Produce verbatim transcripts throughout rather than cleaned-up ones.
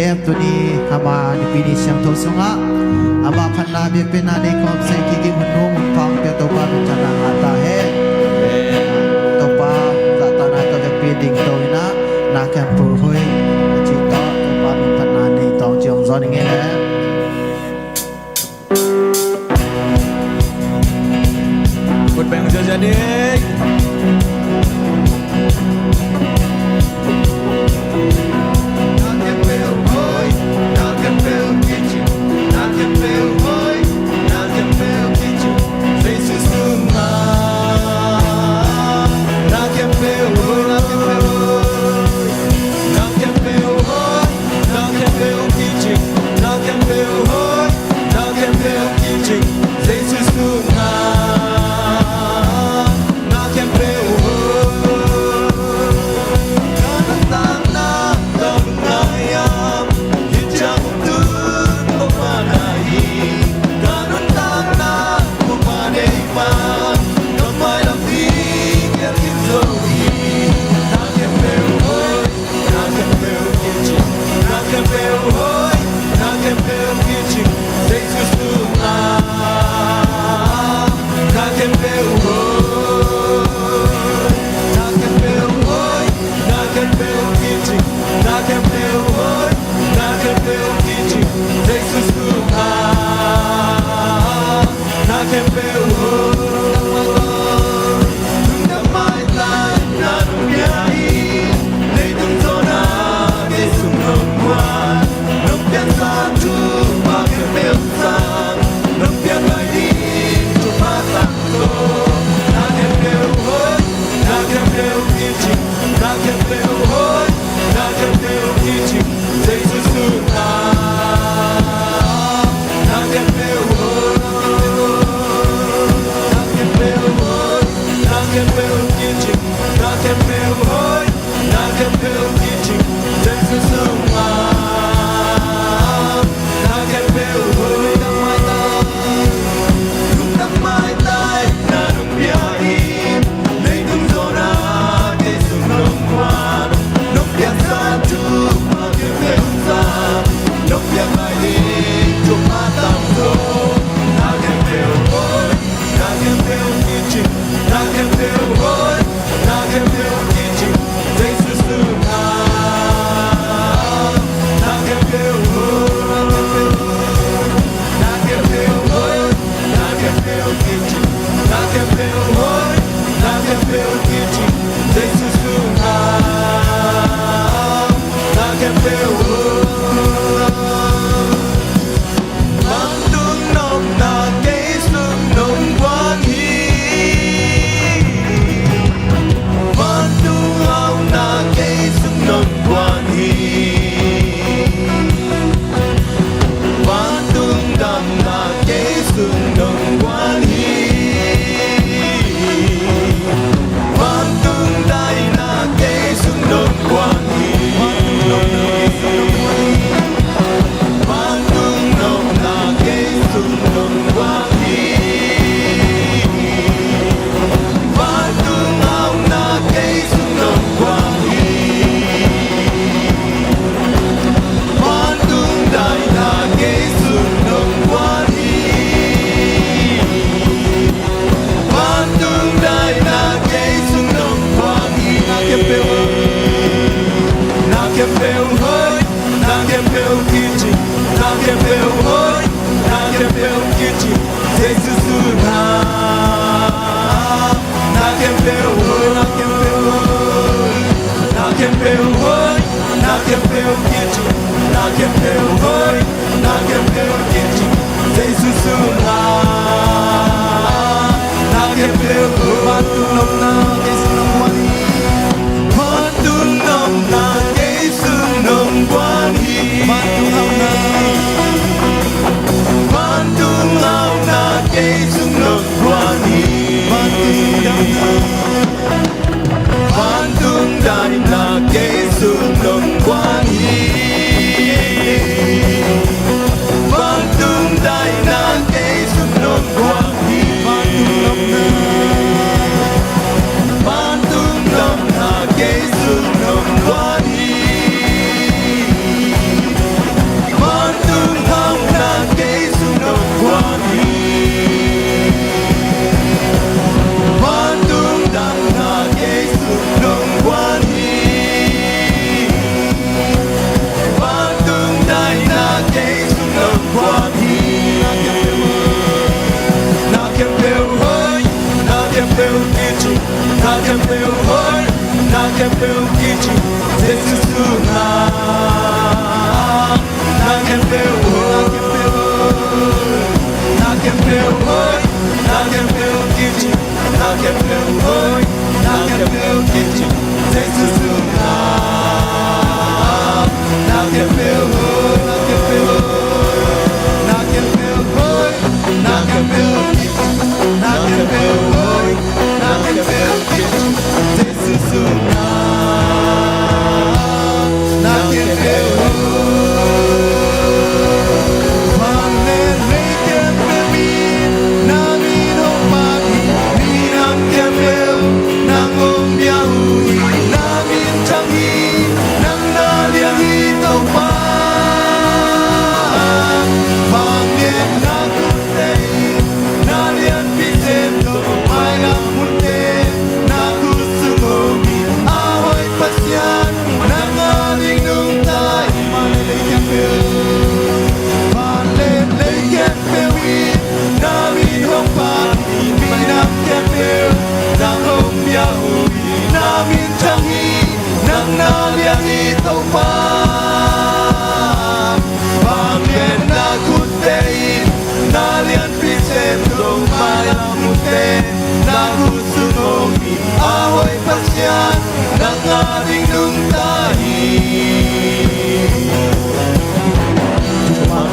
Em, tuni ama Nipi ni siangtho sungah ama phatna biakpiakna nei khawm sa kik in hun nung hun pha hong pia Topa min thang ngah ta hen. Topa zahtakna tawh vekpi ding to in ah, na khempeuh hoih a cih tawh Topa min phatna nei tawng ci hong zawn ing ei hen. Khut beng ziahziah ni. Na khempeuh hoih, na khempeuh kici, na khempeuh hoih, na khempeuh kici, Jesu sungah. Na khempeuh hoih, na nuntakna tawh ngai am, hih ciang hong tun Topa na hi. Na nuntakna Topa nei ma, na mailam ding kiat kim zo hi. Na khempeuh hoih, na khempeuh kici, na khempeuh hoih, na khempeuh kici, Jesu sungah. Na khempeuh hoih, na khempeuh hoih, na khempeuh kici, na khempeuh hoih, na khempeuh kici, Jesu sungah. Na khempeuh hoih, lungdam maitai na nong pia hi. Leitung zawn ah kei sung nong guan, nong piaksa thupha khempeuh sang, nong piak lai ding thupha tangko. Na khempeuh hoih, na khempeuh kici, na khempeuh hoih, na khempeuh kici, Jesu sungah. Na khempeuh hoih, na khempeuh hoih, na khempeuh kici, na khempeuh hoih, na khempeuh kici, Jesu sungah. Na khempeuh hoih, lungdam maitai na nong pia hi. Leitung zawn ah kei sung nong guan, nong piaksa thupha khempeuh sang, nong piak lai ding thupha tangko. Na khempeuh hoih, na khempeuh kici, na khempeuh hoih, na khempeuh kici, Jesu sungah. Na khempeuh hoih, na khempeuh hoih, na khempeuh kici, na khempeuh hoih, na khempeuh kici, Jesu sungah. Na khempeuh hoih. Vantung nopna kei sung nong guan hi. Vantung hauhna kei sung nong guan hi. Vantung damna kei sung nong guan hi. Vantung daihna kei sung nong guan hi. Vantung nopna kei sung nong guan hi. Vantung hauhna kei sung nong guan hi. Vantung daihna kei sung nong guan hi. Vantung daihna kei sung nong guan hi. Na khempeuh hoih, na khempeuh hoih, na khempeuh kici, na khempeuh hoih, na khempeuh kici, Jesu sungah. Na khempeuh hoih, na khempeuh hoih, na khempeuh hoih, na khempeuh kici, na khempeuh hoih, na khempeuh kici, Jesu sungah. Na khempeuh hoih. Vantung nopna kei sung nong guan hi. Vantung nopna kei sung nong guan hi. Vantung hauhna, vantung hauhna kei sung nong guan hi. Vantung damna, vantung daihna kei sung nong guan hi. Vantung daihna kei sung nong guan hi. Vantung nopna,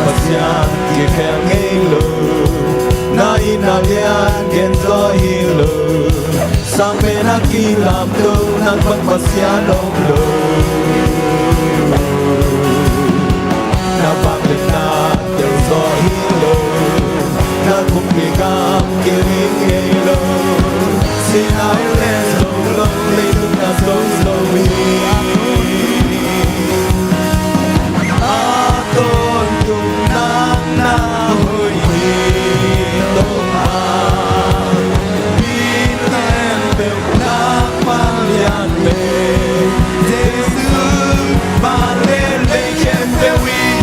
Pasian, kikhel ngei lo, na itna lian gen zaw hi lo, sangpen a kilamto nang bang Pasian om lo. Na vangliatna teel zaw hi lo, na kumpi gam kiling ngei lo, Sinai leh zong lo, leitungah zong zo hi. A tawntung nang na hoih hi, Topa. Mi khempeuh na palian ve, Jesu. Van leh lei khempeuh in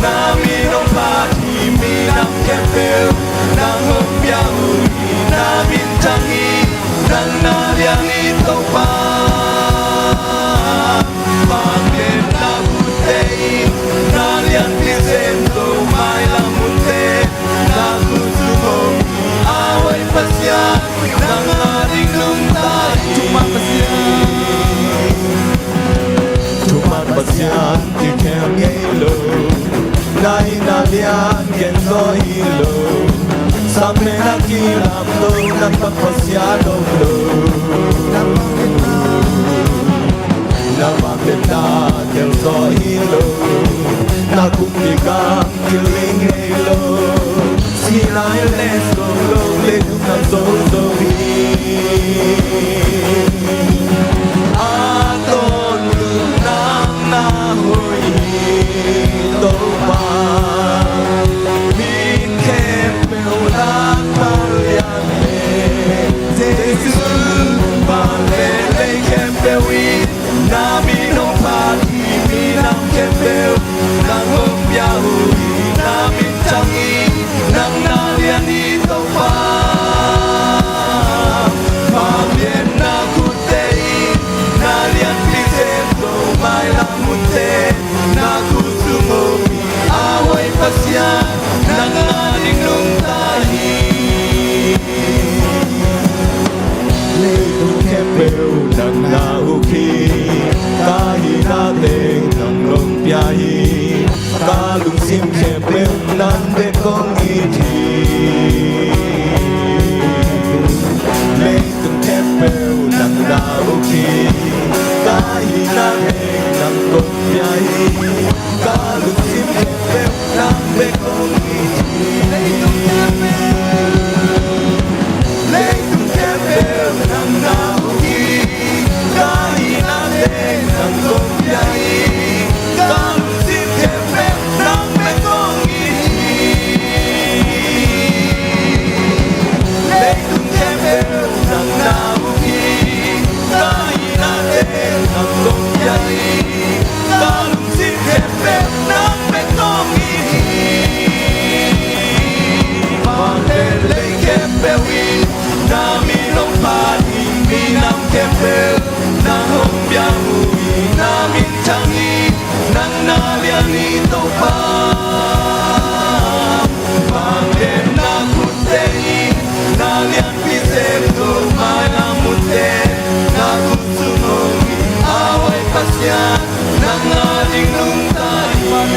na min hong phat hi. Minam khempeuh nang hong pia uh hi. Na min thang hi, nang na lian hi, Topa. Vangliatna butte in na lianpi sem lo, mailam butte na khut sung om hi. A hoih Pasian, nang a ding nungta hi. Thuman Pasian, thuman Pasian kikhel ngei lo, na itna lian gen zaw hi lo, sangpen a kilamto nang bang Pasian om lo. Na vangliatna teel zaw hi lo, na kumpi gam kiling ngei lo, Sinai leh zong lo, leitungah zong zo hi. A tawntung nang na hoih hi, Topa. Mi khempeuh na palian ve, Jesu. Van leh lei khempeuh in na min hong phat hi. Minam khempeuh nang hong pia uh hi. Na min thang hi, nang na lian hi, Topa. Vangliatna khutte in na lianpi sem lo, mailam butte na khut sung om hi. A hoih Pasian, nang a ding nungta hi. Leitung khempeuh nang na uk hi, ka hihna teng nang hong pia hi. Ka lungsim khempeuh nang bek kong it hi. Leitung khempeuh nang na uk hi, ka hihna teng nang kong pia hi. Ka lungsim khempeuh nang bek kong it hi. Leitung khempeuh, leitung khempeuh nang na uk hi. Ka hihna teng nang kong pia hi. Ka lungsim khempeuh nang bek kong it hi. Leitung khempeuh nang na uk hi. Ka hihna teng nang kong pia hi. Ka lungsim khempeuh nang bek kong it hi. Van leh lei khempeuh in na min hong phat hi. Minam khempeuh nang hong pia uh hi. Na min thang hi, nang na lian hi, Topa. Vangliatna khutte in na lianpi sem lo, mailam butte na khut sung om hi. A hoih Pasian, nang a ding nungta hi.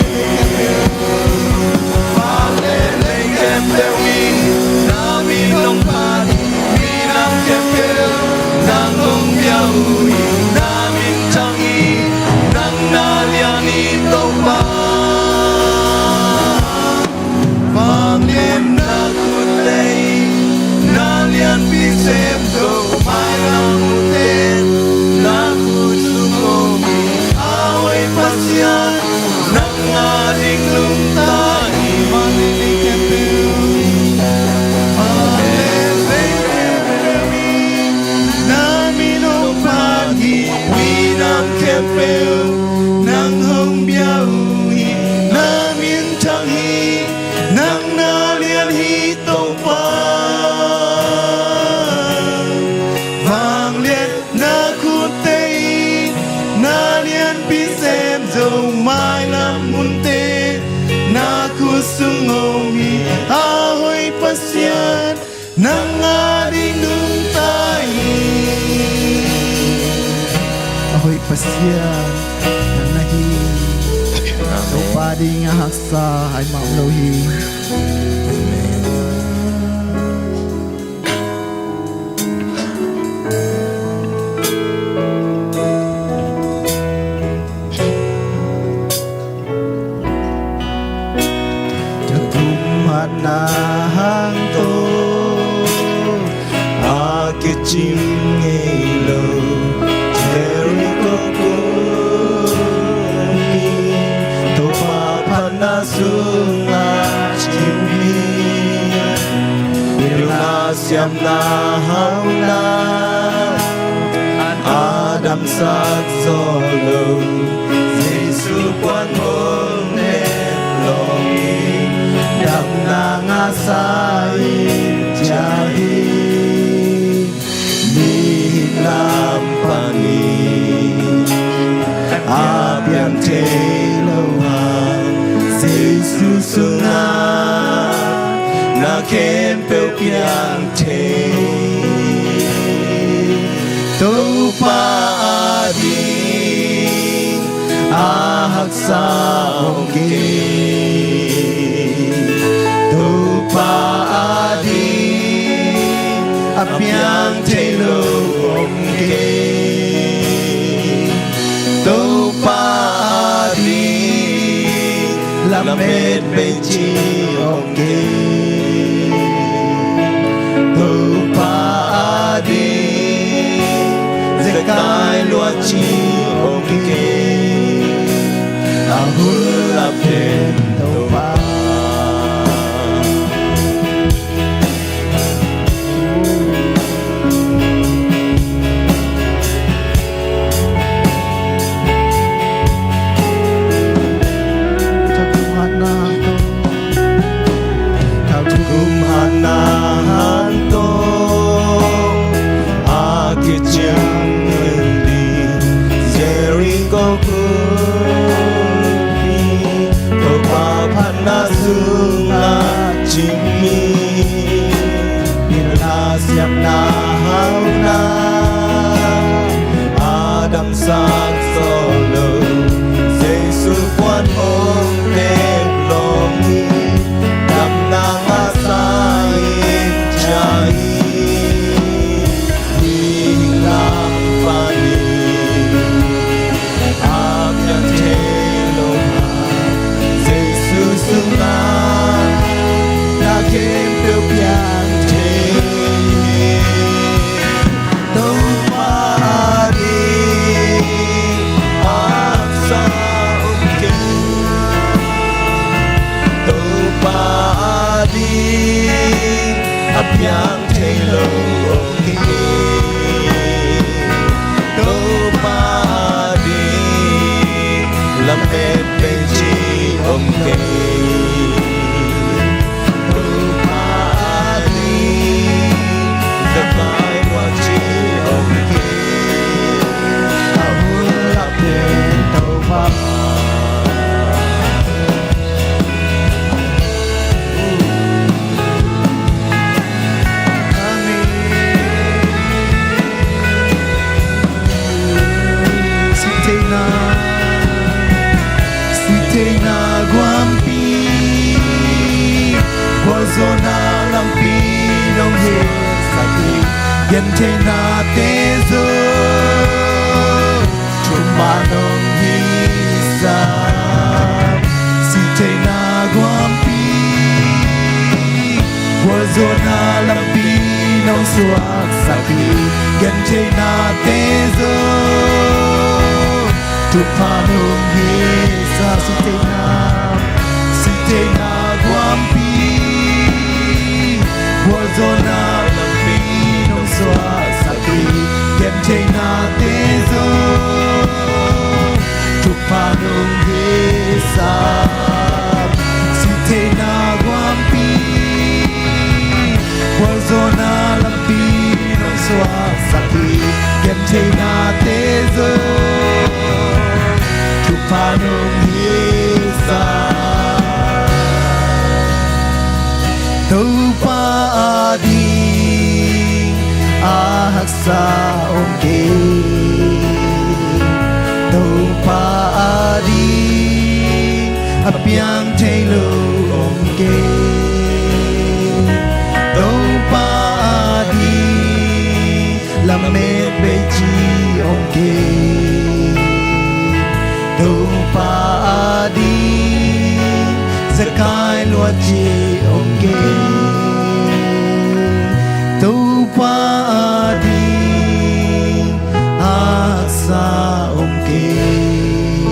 Lungta hi. Vanglian khempeuh, vanglian khempeuh in na min hong phat hi. Minam khempeuh nang hong bia uh hi. Na min thang hi. Nang na lian hi Topa. Vanglian na khutte in na lianpi sem zo, mailam munte na khut sung om hi. A hoih Pasian, nang ading nungta hi. A hoih Pasian, nang na hi. Amen. Topa ding a haksa a hi mah om lo hi. Amen. Tukum hatna hang tawh a kicing ngei lo Jericho kumpi, Topa phatna sungah cim hi. Pilna siamna hauhna a damsak zo lo, Jesu puan hong nep lawngin damna ngahsa in ciah hi. Mihing lam panin a piang thei lo hang, Jesu sungah na khempeuh piang thei. Topa ading a haksa om kei. Topa ading a piang thei lo om kei. Topa ading lamet bei ci om kei. Topa ading zekai lua ci om kei. A hun lap pen Topa. Tukum hatna hang tawh a kiciang ngei lo Jericho kumpi, Topa phatna sungah cim hi. Pilna siamna hauhna a damsak zo lo, Jesu puan hong nep lawngin damna ngahsa in ciah hi. Mihing lam panin a piang thei lo hang, Jesu sungah na khempeuh piang thei hi. Topa ading a haksa om kei. Topa ading a piang thei lo om kei. Topa ading lamet bei ci om kei. Topa ading zekai lua ci om kei. A hun lap pen Topa. Amen. Sihtheihna, sihtheihna guampi, gualzawhna lampi nong hisak hi. Gentheihnate zong thupha nong hisak. Sihtheihna guampi, gualzawhna lampi nong suaksak hi. Gentheihnate zong thupha nong hisak. Sihtheihna Hualzawhna lampi nong suahsak hi, gentheihnate zong thupha nong hisak. Sihtheihna guampi, hualzawhna lampi nong suahsak hi, gentheihnate zong thupha nong hisak. Topa ading a haksa om kei. Topa ading a piang thei lo om kei. Topa ading lamet bei ci om kei. Topa ading zekai luat ci om kei. Topa ading a haksa om kei.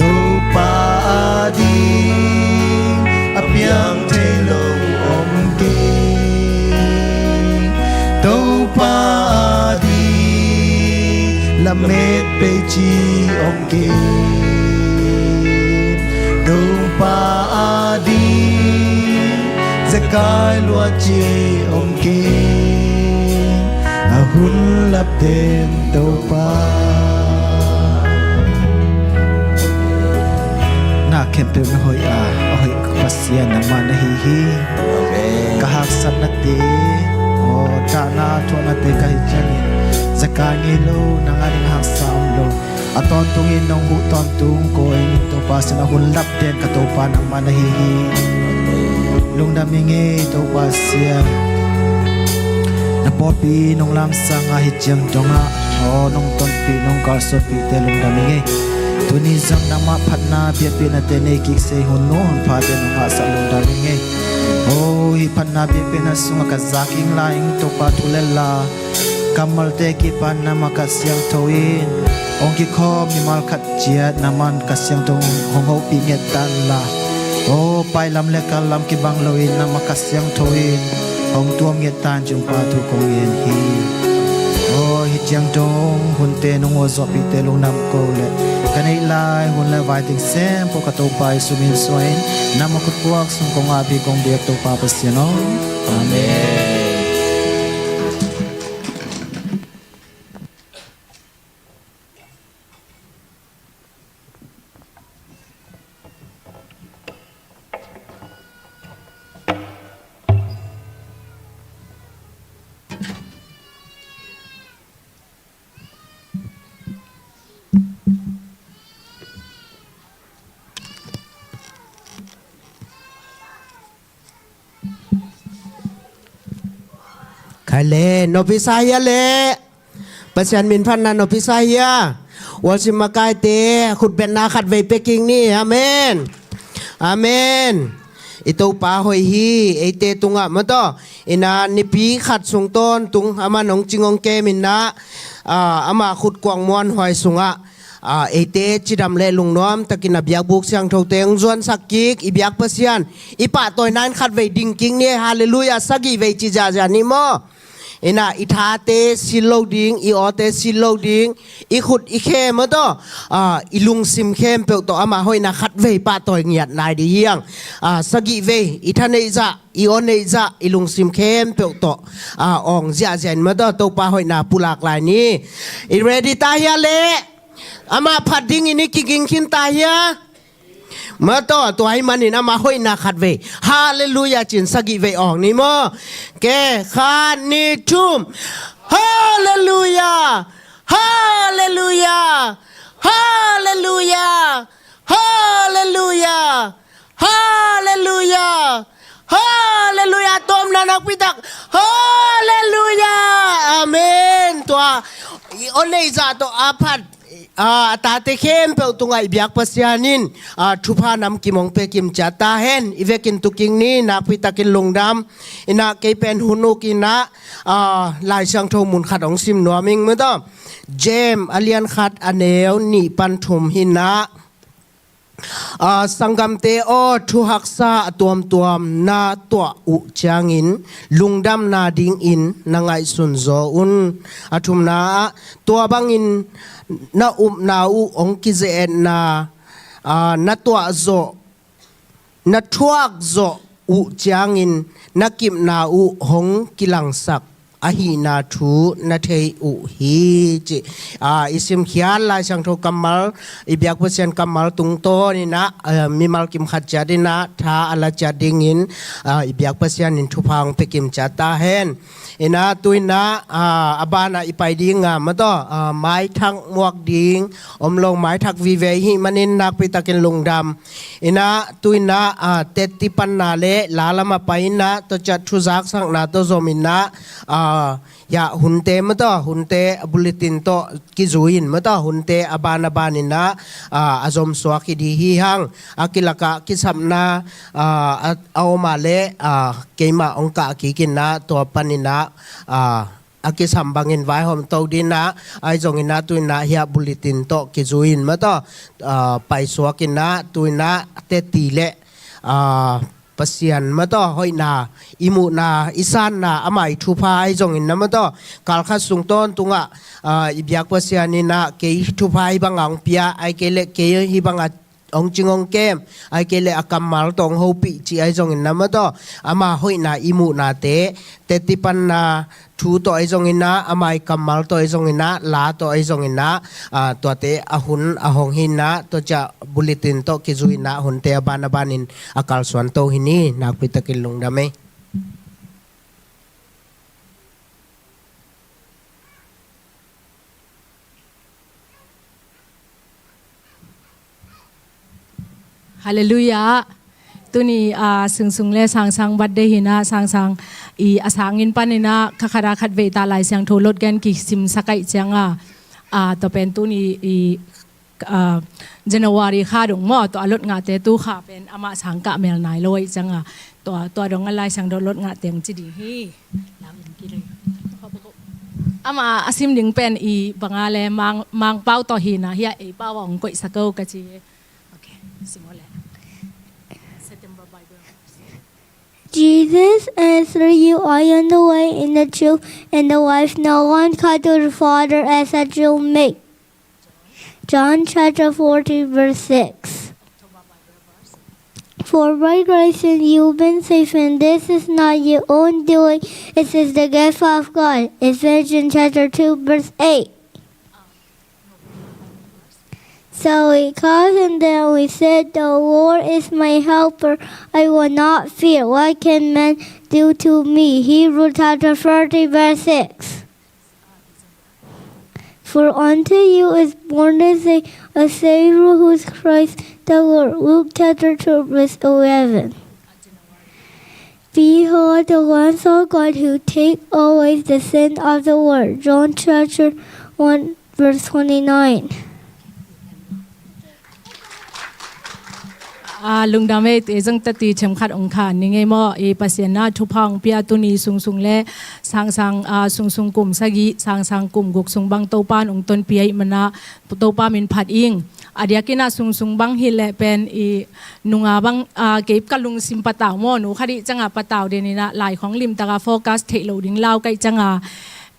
Topa ading a piang thei lo om kei. Topa ading lamet bei ci om kei. Topa ading zekai luat ci om kei. A hun lap den Topa. Na khempeuh na hoih a, a hoih ka Pasian nangmah na hi hi. Amen. Ka haksatnate, aw, dahna thuaknate ka hih ciangin zekai ngei lo, nang ading haksa om lo. A tawntungin nong huh tawntung ko ing, Topa Sian, a hun lap den ka Topa nangmah na hi hi. Lungdam ing ei Topa Sian. Na pawlpi nong lamsang a hih ciang dongah, aw, nong tonpih nong kalsuanpihte lungdam ing ei. Tuni zong nangmah phatna biakpiaknate nei kik sei, hun nuam hun phate nong ngahsak lungdam ing ei. Aw, hih phatna biakpiakna sungah ka zak ing lai ing Topa, thu le la kammalte kipan nangmah Kha Siangtho in hong kikhawm mimal khat ciat nangmah Kha Siangtho hong hopih ngiat ta in la. Aw, pailam le kallam kibang loin nangmah Kha Siangtho in hong tuam ngiat ta in ci-in Pa thu kong ngen hi. Aw, hih ciang dong hunte nong aw zawhpihte lungdam ko leh ka neih lai hun le vai teng sempoh ka Topa Jesu min suangin nangmah khutkuak sung kong ap hi kong biak Topa Pasian aw. Amen. Khai le, nopisa hia le. Pasian min phatna nopisa hia. Worship makaite khutbetna khatvei pia kik ni. Amen. Amen. I Topa hoih hi, eite tungah maw taw. Ina nipi khat sung tawntung ama nong cing hong kem ina, ah, ama khutkuang muanhuai sungah, ah, eite cidam le lungnuam takin a biakbuk siangthote hong zuansak kik, i biak Pasian i pahtawina in khatvei ding kik ni. Halleluiah, sagih vei ci ziahziah ni maw. Ina i thate sil lo ding, i awte sil lo ding, i khut i khe maw taw, ah, i lungsim khempeuh tawh ama hoihna khatvei pahtawi ngiat nai ding hi hang. Ah, sagih vei, i tha neih zah, i aw neih zah, i lungsim khempeuh tawh, ah, awng ziahziah in maw taw, Topa hoihna pulak lai ni. I ready ta hia le? Ama phat dingin i kiging khin ta hia? Maw taw, tua ahih manin ama hoihna khatvei, halleluiah ci-in sagih vei awng ni maw. Ke, khat, nih, thum. Halleluiah. Halleluiah. Halleluiah. Halleluiah. Halleluiah. Halleluiah. Tawpna nakpi tak. Halleluiah. Amen. Tua i aw neih zah tawh a phat, ah, a tate khempeuh tungah i biak Pasian in, ah, thupha namkim hong pia kimciat ta hen. I vekin tu kik ni, nakpi takin lungdam. Ina kei pen hun uk ina, ah, Lai Siangtho mun khat hong sim nuam ing maw taw. James a lian khat a neu nih pan thum hi ina. Aa, sanggamte aw, thuhaksa a tuamtuam na tuah uh ciangin lungdamna dingin na ngaihsun zaw un. A thumna ah, tua bangin na upna uh hong kize-etna, aa, na tuah zawh, na thuak zawh uh ciangin na kipna uh hong kilangsak ahihna thu na thei uh hi, ci. Aa, i simkhiat Lai Siangtho kammal, i biak Pasian kammal tungtawnin ah, aa, mimal kim khat ciatin ah tha a la ciat dingin, aa, i biak Pasian in thupha hong pia kim ciat ta hen. In ah tu-in ah, aa, a banah i pai ding a, maw taw, aa, maithak muak ding om lo, maithak vive i hih manin nakpi takin lungdam. In ah tu-in ah, aa, teci panna le la lamah pai-in ah, tua ciang thuzaksakna tawh zom-in ah, aa, hiah hunte, maw taw, hunte bulletin tawh kizui-in, maw taw, hunte a ban a banin ah, aa, a zomsuak hi ding hi hang. A kilakah kisapna, aa, a, a om a leh, aa, keimah hong kah kik-in ah, tua panin ah, aa, a kisam bangin vaihawm to ding in ah, ahi zongin ah tu-in ah hiah bulletin tawh kizui-in, maw taw, aa, paisuak-in ah tu-in ah teci le, aa, Pasian, maw taw, hoihna i muhna, i sanna, amah i thupha ahi zongin ah, maw taw, kal khat sung tawntungah, aa, i biak Pasian in ah kei thupha hih bangah hong pia, ahih kei leh kei hih bangah hong cing hong kem, ahih kei leh a kammal tawh hong hopih cih ahi zongin ah, maw taw, ama hoihna i muhnate, teci panna thu tawh ahi zongin ah, ama i kammal tawh ahi zongin ah, la tawh ahi zongin ah, aa, tuate a hun a hong hi-in ah, tua ciang bulletin tawh kizui-in ah hunte a ban a banin a kalsuan to hi ni, nakpi takin lungdam ei. Halleluiah. Tuni, aa, Sungsung le Sangsang birthday hi-in ah, Sangsang i a sanginn panin ah kha khat a khat vei ta Lai Siangtho lotgen kisimsak ahih ciangin, aa, tua pen tuni i, aa, January kha dong maw, tua a lot ngahte tu kha pen amah sang kah mel nai lo ahih ciangin, tua, tua dong a Lai Siangtho lot ngah teng ci ding hi. Amah a sim ding pen i bang a leh Mang, Mangpau tawh hi-in ah, hiah ei pau ah hong koihsak o ka ci. Okay, sim o leh. September Bible verse. Jesus answered, "You, I am the way and the truth and the life. No one comes to the Father except through me." John chapter fourteen, verse six. For by grace you've been saved, and this is not your own doing, it is the gift of God. Ephesians chapter two, verse eight. So we cast on them, we said, "The Lord is my helper, I will not fear. What can man do to me?" Hebrews chapter thirteen, verse six. For unto you is born this day a Savior, who is Christ the Lord. Luke chapter two, verse eleven. Behold the Lamb of God, who take away the sin of the world. John chapter one, verse twenty-nine. Aa, lungdam ei, tu-in zong teci themkhat hong khan ni ngei maw. I Pasian in ah thupha hong pia, tuni Sungsung le Sangsang, aa, Sungsung kum sagih, Sangsang kum guk sung bang Topa in hong tonpih ahih manin ah Topa min phat ing. A diakin ah Sungsung bang hi leh pen i nungah bang, aa, kei ka lungsim patau maw, nu khat ahih ciangin patau den in ah, lai khawng limtak a focus theih loh ding lau ka hih ciangin,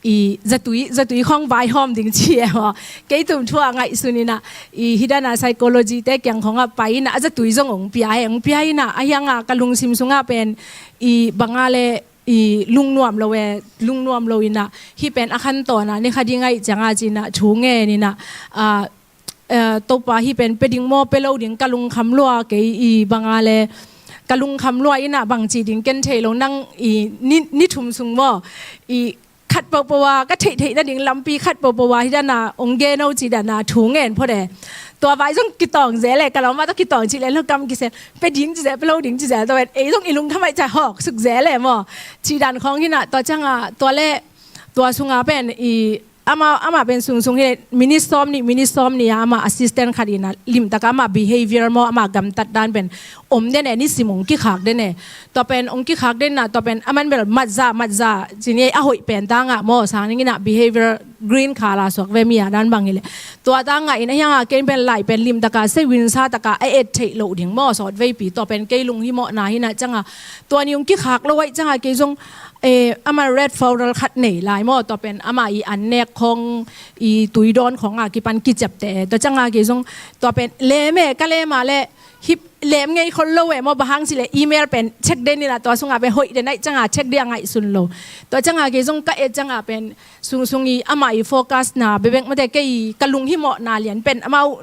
i zatui, zatui khawng vaihawm ding ci e maw. Kei tum thu a ngaihsun in ah, i hih dan a psychology te kiang khawng ah pai in ah, a zatui zong hong pia e, hong pia in ah, ahi hangin ka lungsim sungah pen i bang a leh i lungnuam lo e, lungnuam lo in ah, hih pen a khantawn a ne kha ding ahih ciangin ci-in ah thu ngen in ah, aa, eh, Topa, hih pen pia ding maw, pia lo ding ka lungkham lua, kei i bang a leh ka lungkham lua in ah bang ci ding ken thei lo, nang i ni, ni thum sung maw, i khat pohpoh a ka theihtheih nading lampi khat pohpoh a hih dan a hong gen o ci dan a thu ngen phot e. Tua vai zong kitawng zel e, ka lam ah tawh kitawng cih leh lo kam kisel, pia ding ci zel, pia lo ding ci zel, tua pen ei zong i lungkham ahih ciang hawk suk zel e maw, ci dan khawng hi in ah, tua ciangin tua leh tua sungah pen i Ama, ama pen sungsung hi minute sawm nih, minute sawm nih a ama assistant khat in a limtaka ama behavior maw, ama gamtat dan pen om den e, nisim hong kikhak den e. Tua pen hong kikhak den a, tua pen aman bel matza matza cini a hoih pen ta ngah maw, sang ning in a behavior green color suak ve mi a dan bang hi leh. Tua ta ngah in a hiang a ken pen lai pen limtaka se win sa taka a et theih loh ding maw, sawt veipi, tua pen kei lunghimawhna hi na ciang a, tua ni hong kikhak lo aih ciang a kei zong eh, ama red folder khat nei lai maw, tua pen ama i an nek khong, i tui dawn khong a kipan kiciapte. Tua ciang a kei zong tua pen lem e, ka lem a leh hip lem ngei khol lo e maw, bang hang cih leh email pen check den in a, tua sung a pen hoih den aih ciang a check ding a ngaihsun lo. Tua ciang a kei zong ka et ciang a pen sungsung i ama i focus na bekbek mate, kei ka lunghimawhna lian pen amau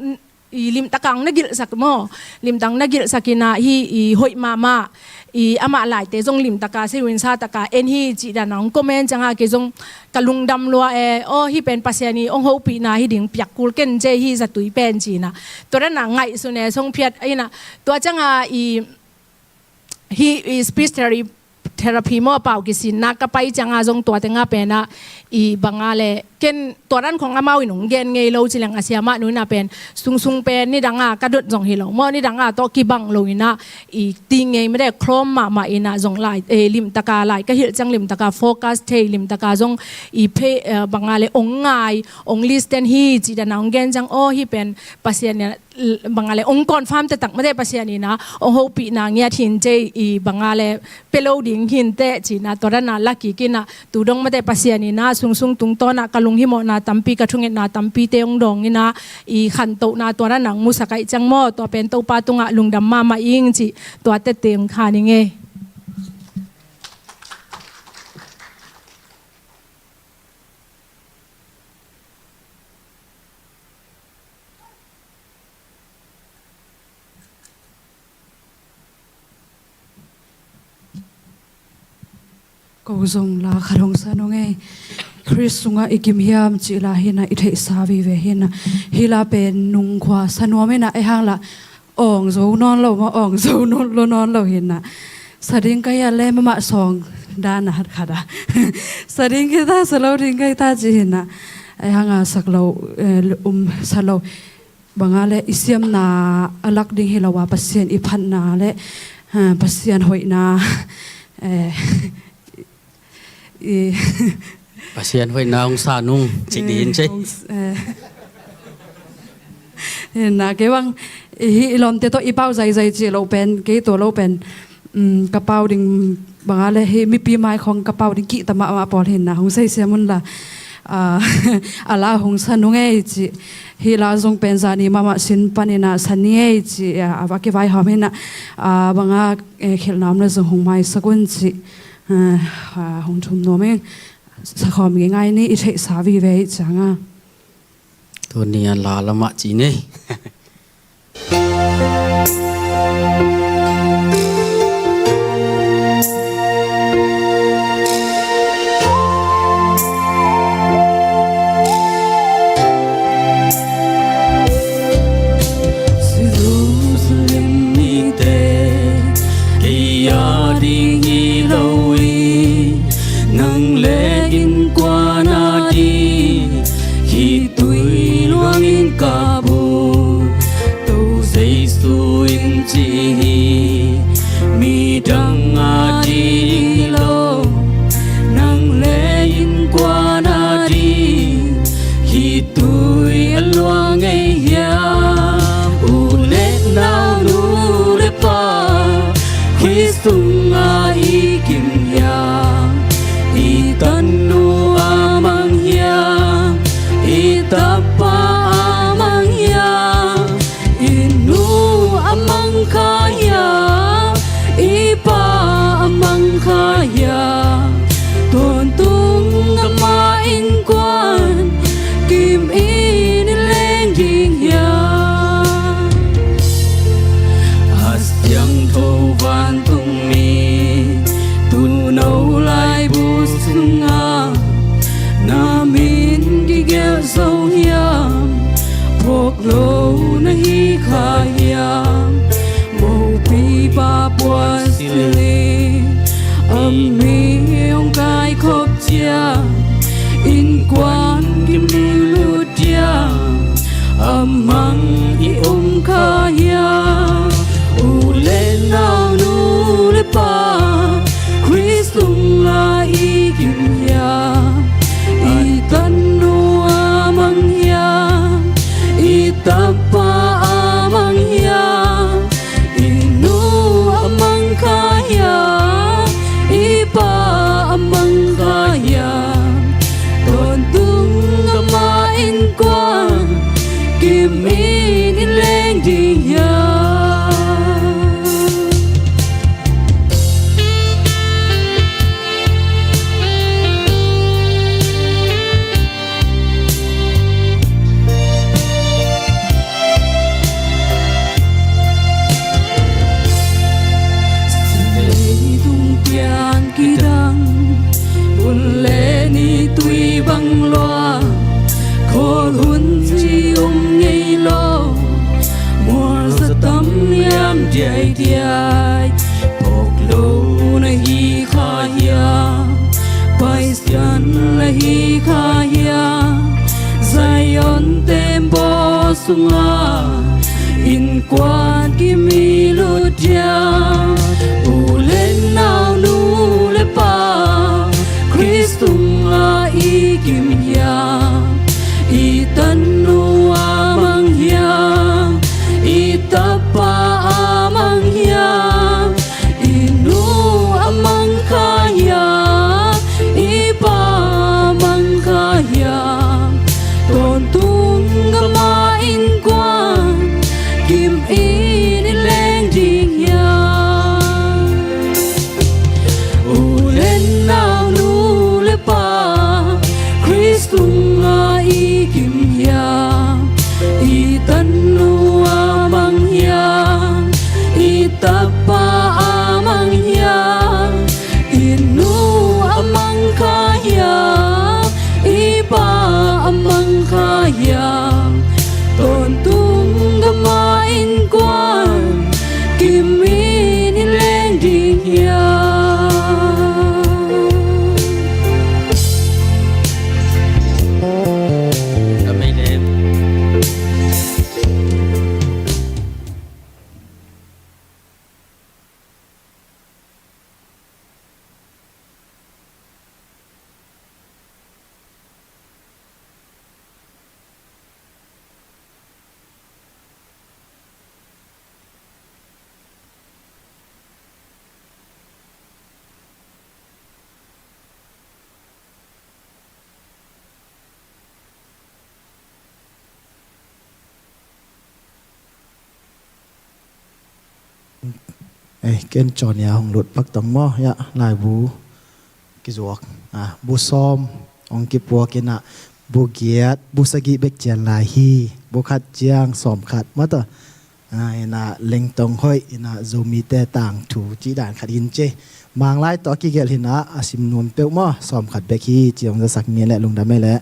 i limtaka hong na gilhsak maw, limtaka hong na gilhsak in a hi i hoih mahmah, i amah laite zong limtaka se win sa taka en hi cih dan a hong comment ciang a kei zong ka lungdam lua e, aw hih pen Pasian i hong hopihna hi ding, piak kul ken ci hi zatui pen ci in a. Tua dan a ngaihsun e, song phiat in a. Tua ciang a i hih i speech therapy, therapy maw, pau kisinna ka pai ciang a zong tua teng a pen a i bang a leh ken tua dan khong amau in hong gen ngei lo ci leng a siamah nu in a pen sungsung pen nidang a ka dot zong hi lo maw, nidang a tawh kibang lo in a i ti ngei mate, khawm mahmah in a zong lai, eh, limtaka lai ka hilh ciang limtaka focus thei, limtaka zong i phe, eh, bang a leh hong ngai, hong listen hi cih dan a hong gen ciang, aw hih pen Pasian in a bang a leh hong confirm taktak mate, Pasian in a hong hopihna ngiat hi in ci i bang a leh pia lo ding hi in teh ci in a, tua dan a la kik in a, tu dong mate Pasian in a sungsung tungtawn a ka lunghimawhna tampi, ka thungetna tampite hong dawng in a, i khantohna tua dan a hong musak aih ciang maw, tua pen Topa tungah lungdam mahmah ing cih tua teh teng kha ning e. Ko zong la khat hong sa nung ei. Khrist sungah i kim hiam cih la hi na, i theihsa vive hi na. Hih la pen nungkhua sa nuam hi na, ei hang la awng zo nawn lo maw, awng zo nawn lo, nawn lo hi na. Sa ding ka hi a leh mahmah sawng dan a hat khat a. Sa ding kita, sa lo ding kita ci hi na. Ei hang a sak lo, eh, um, sa lo. Bang a leh i siamna a lak ding hi lo a, Pasian i phatna leh, eh, Pasian hoihna, eh, i Pasian hoihna hong sa nung cih ding hi in ci. Hong s-, eh. Hi na, kei bang i, hih i lawmte tawh i pau zaizai cih lo pen, kei tua lo pen, um, ka pau ding bang a leh hih mipi mai khong ka pau ding kihta mahmah pawl hi na, hong seisiam un la. Ah, a la hong sa nung ei cih, hih la zong pen zani mahmah sin pan in a sa ni ei cih, ah, a va kivaihawm hi na, ah, bang a, eh, khelhna om leh zong hong maisak un cih. Ah, ah, hong thum nuam ing. Sa khawm ngei ngai ni, i theihsa vive i ciang a. Tuni a la lamah ci ni. Jerusalem mite, kei a ding hi lo hi, nang le innkuan a ding, khitui luangin ka bu. Topa Jesu in ci hi, midang a ding hi lo, nang le innkuan a ding, khitui a luang ngei hiam? U le nau, nu le pa, Khrist tungah i kim hiam? I tanu a mang hiam? I tapa a mang hiam? I nu a mang kha hiam? I pa a mang kha hiam? Tawntung ama innkuan kim in i leng ding hiam? A siangtho vantung mi, tuuno laibu sungah na min kigelh zo hiam? Phawk lo na hi kha hiam? Mopipa puan silin a mi hong kaikhop ciang, innkuan A mang i om kha hiam? U le nau, nu le pa, Khrist tungah i kim hiam? I tanu a mang hiam? I tapa a mang hiam? I nu a mang kha hiam? I pa a mang kha hiam? Tawntung gam ah innkuan kim in i leng ding hiam? Leitung pian kidang, hun le ni tui bang lua, khawl hun ci om ngei lo, mual za tam liam diaidiai, phawk lo na hi kha hiam? Paisian na hi kha hiam? Zion tembaw sungah innkuan kim i lut hiam? U le nau, nu le pa, Khrist tungah i kim hiam? I tanu a mang hiam? I tapa a mang hiam? I nu a mang kha hiam? I pa a mang kha hiam? Tawntung gam ah innkuan kim in i leng ding hiam? U le nau, nu le pa, Khrist tungah i kim hiam? I tanu a mang hiam? I tapa a mang hiam? I nu a mang kha hiam? I pa a mang kha hiam? Tawntung gam ah innkuan kim in i leng ding hiam? Ei, ken cawn ia hong lut pak tong maw, ia laibu kizuak. Ah, bu sawm hong kipuak in ah, bu giat, bu sagih bek cian lai hi, bu khat ciang sawm khat maw tawh. Ah, in ah lengtong hoih, in ah Zomite tangthu cih dan khat hin ci. Manglai tawh a kigelh hi in ah, a sim nuam peuh maw, sawm khat bek hi ci hong zasak ni leh lungdam ei leh.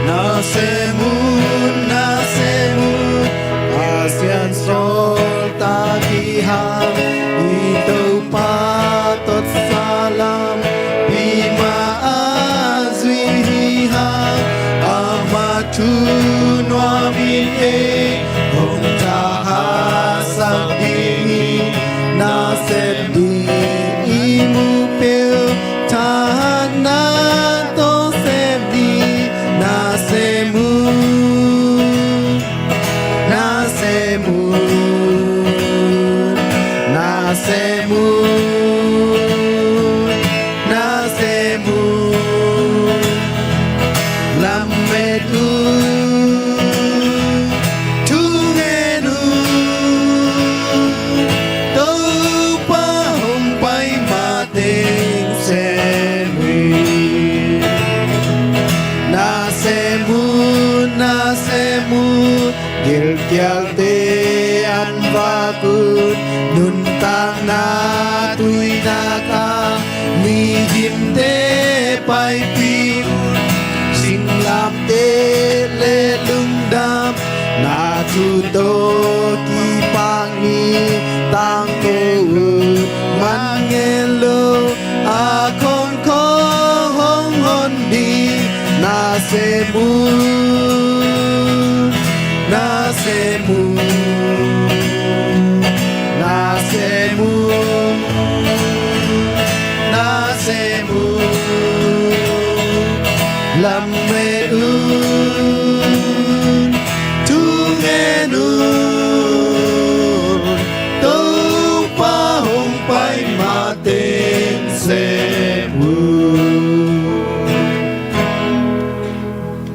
Nasem un, nasem un, Pasian sawltak hi hang, i Topa tawh salam pi mah a zui hi hang, amah thu nuam in ei hong thahatsak ding hi. Nasep ding i mu peuh thahatna tawh Gilkialte an vak un, nuntakna tuinak ah mihingte paipih un, singlamteh le lungdamna thu tawh kipak hi. Tangko uh man ngen lo, a khongkhong hong hon ding nasem uh, nasem uh, nasem uh, nasem uh. Lamet un, thu ngen un, Topa hong pai mateng sem un.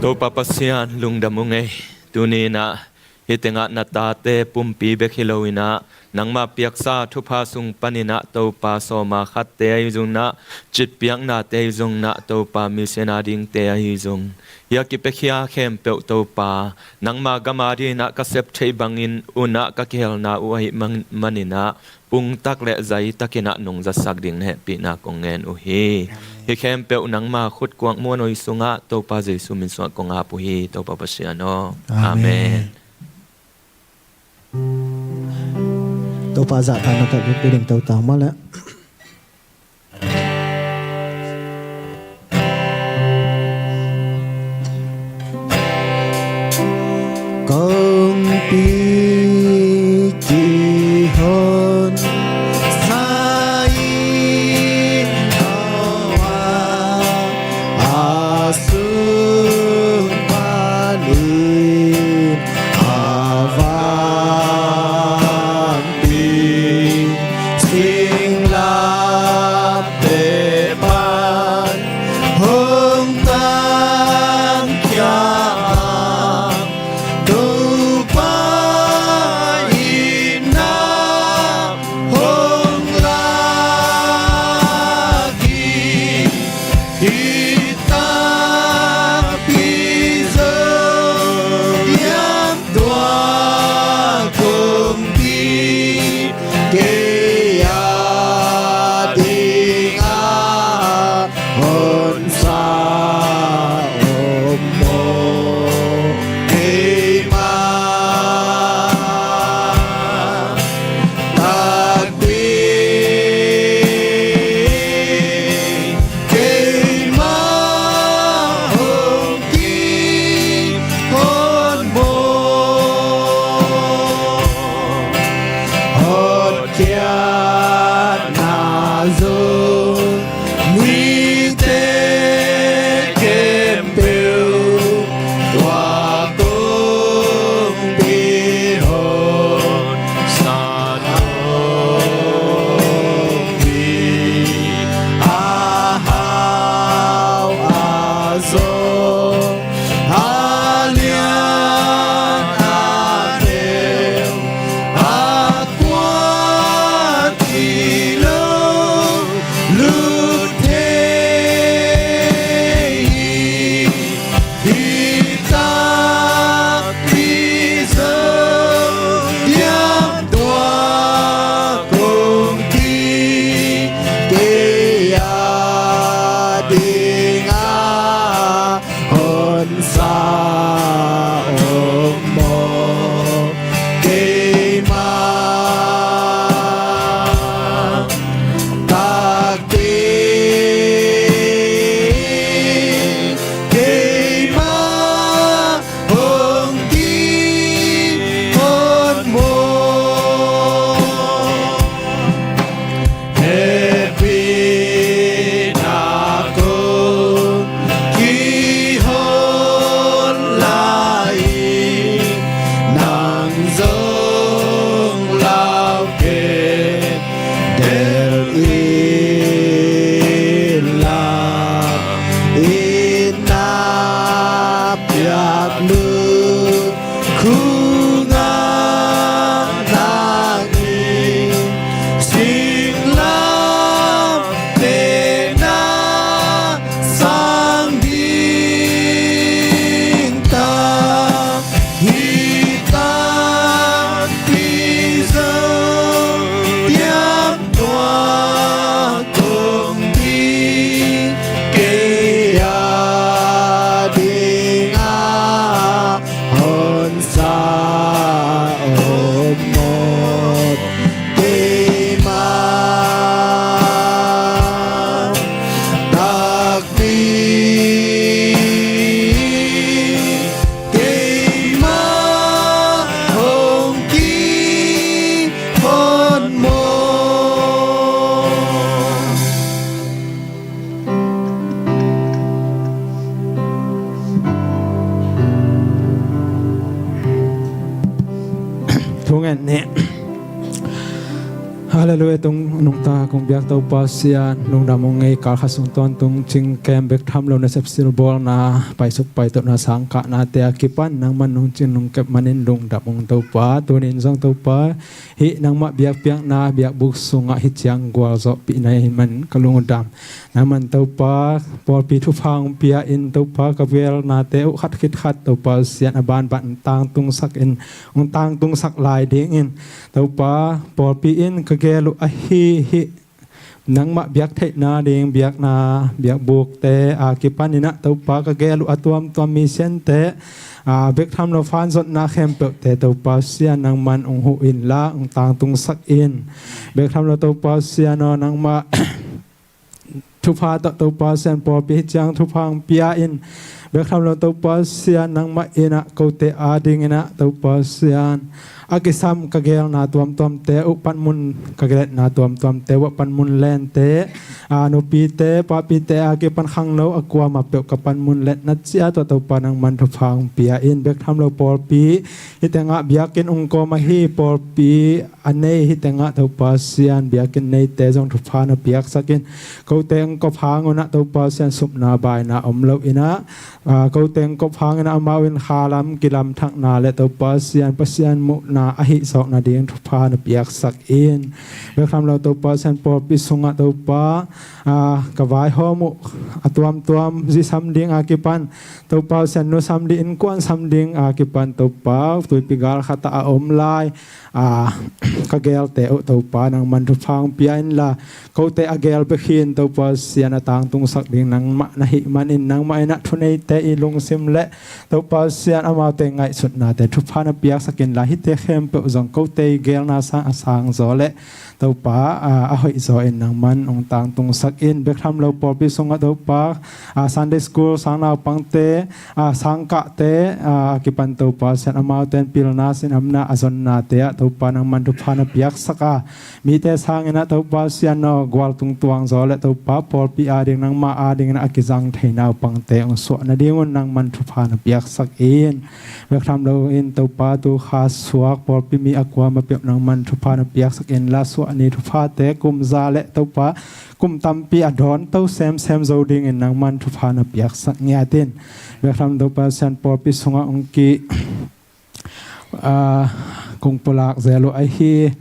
Topa Pasian, lungdam ung ei. Tuni in ah hih tengah na tate pumpi bek hi lo in ah, nangma piaksa thupha sung panin ah Topa, sawma khatte ahi zongin ah, citpiaknate ahi zongin ah Topa, missionary dingte ahi zong, hih a kipiakhia khempeuh Topa, nangma gam adingin ah ka sep theih bangin un ah ka kihelna uh ahih man-, manin ah, pungtak le zaitakin ah nong zatsak ding na hehpihna kong ngen uh hi. Hih khempeuh nangma khutkuak muanhuai sungah Topa Jesu min sungah kong ap uh hi, Topa Pasian aw. Amen. Amen. Topa zahtakna tawh buk ding to ta mah leh. Kongpi kihonsa in, a sung panin a vangpi singlamteh pan hong tankhia a, Topa Tung en ni. Halleluiah. Tung nungta kong biak Topa Sian, lungdam ung ei. Kal khat sung tawntung cingkem bek tham lo nasep silbawlna paisuk paitotna sangkahnate a kipan nangman nungcing nungkep manin lungdam ung Topa. Tunin zong Topa, hih nangmah biakpiakna biakbuk sungah hih ciang gualzawhpih na hih man ka lungdam. Nangman Topa, pawlpi thupha hong pia in Topa, ka gelnate uh khat khit khat Topa Sian a banban tangtungsak in, hong tangtungsak lai dingin Topa, pawlpi in ka gel uh ahi hih nangmah biak theihna ding biakna biakbukte a kipan inah Topa, ka gel uh a tuamtuam missionte, a, bek tham lo phan zotna khempeuhte Topa Sian nangman hong huh inla hong tangtungsak in. Bek tham lo Topa Sian aw, nangmah thupha tawh Topa Sian pawlpi hih ciang thupha hong pia in. Bek tham lo Topa Sian nangmah inah kote ading inah Topa Sian a kisam ka gelna tuamtuamte uh panmun, ka geletna tuamtuamte uh a panmun lente, a, nupite papite a kipan khangno a kuamah peuh ka panmun letna ciat uh a Topa nangman thupha hong pia in. Bek tham lo pawlpi hih tengah biakinn hong kawm ahi pawlpi a nei hih tengah Topa Sian biakinn neite zong thupha na piaksak in. Kote hong kop hang unah Topa Sian supna baina om lo inah, a, kote hong kop hang inah amau in khalam kilamthakna le Topa Sian Pasian muhna a hih zawk nading thupha na piaksak in. Bek tham lo Topa Sian pawlpi sungah Topa, a, ka vaihawm uh a tuamtuam zisam ding a kipan Topa Sian nusam ding innkuan sam ding a kipan Topa tuipi gal khatah a om lai, a, ka gelte uh Topa nangman thupha hong pia inla kote a gel bek hi in Topa Sian a tangtungsak ding nangmah na hih manin nangmah inah thuneite i lungsim le Topa Sian amaute ngaihsutnate thupha na piaksak inla hihte khempeuh zong kote i gelna sang a sangzaw le Topa, a, a hoihzaw in nangman hong tangtungsak in. Bek tham lo pawlpi sungah Topa, a, Sunday school sang naupangte, a, sangkahte, a, a kipan Topa Sian amaute in pilna sinamna a zonnate ah Topa nangman thupha na piaksak a, mite sang inah Topa Sian aw gual tungtuang zaw le Topa pawlpi ading nangmah ading inah a kizang thei naupangte hong suah nadingun nangman thupha na piaksak in. Bek tham lo in Topa tu kha suak pawlpi mi a kuamah peuh nangman thupha na piaksak inla suahni thuphate kum za le Topa kum tampi a dawnto semsem zo dingin nangman thupha na piaksak ngiat in. Bek tham Topa Sian pawlpi sungah hong ki, a, kong pulak zel uh ahi,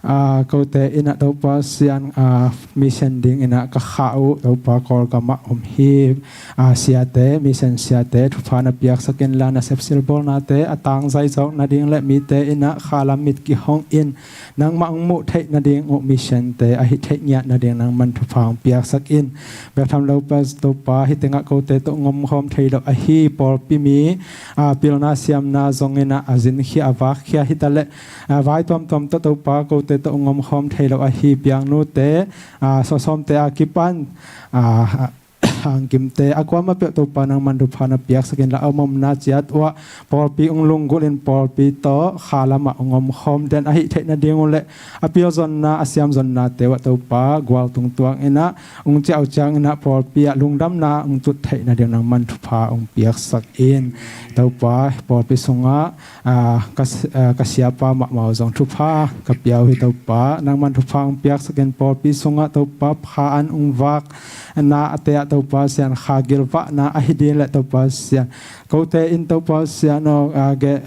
a, kote inah Topa Sian, a, mission ding inah ka khah uh Topa Kawlgamah om hi, a, siate, mission siate thupha na piaksak inla nasep silbawlnate a tangzai zawk nading le mite inah khalam mit kihong in nangmah hong muh theih nading uh missionte a hih theih ngiat nading nangman thupha hong piaksak in. Bek tham lo Topa hih tengah kote tawh hong omkhawm thei lo ahi pawlpi mi, a, pilna siamna zong inah a zinkhia a vakkhia hi ta le, a, vai tuamtuam tawh Topa kote tawh hong omkhawm thei lo ahi piangnute, a, sawsawmte a kipan, a, hangkimte a kuamah peuh Topa nangman thupha na piaksak inla a om omna ciat uh ah pawlpi hong lunggulh in pawlpi tawh khalam ah hong omkhawm den a hih theih nading uh le a pilzonna a siamzonnate uh ah Topa gual tungtuang inah hong ciauh ciang inah pawlpi ah lungdamna hong tut theih nading nangman thupha hong piaksak in. Topa pawlpi sungah, a, ka, a, ka siapa mahmah uh zong thupha ka pia uh hi Topa. Nangman thupha hong piaksak in pawlpi sungah Topa pha an hong vakna a te ah Topa Sian kha gilvahna ahi ding le Topa Sian kote in Topa Sian aw, a, ge,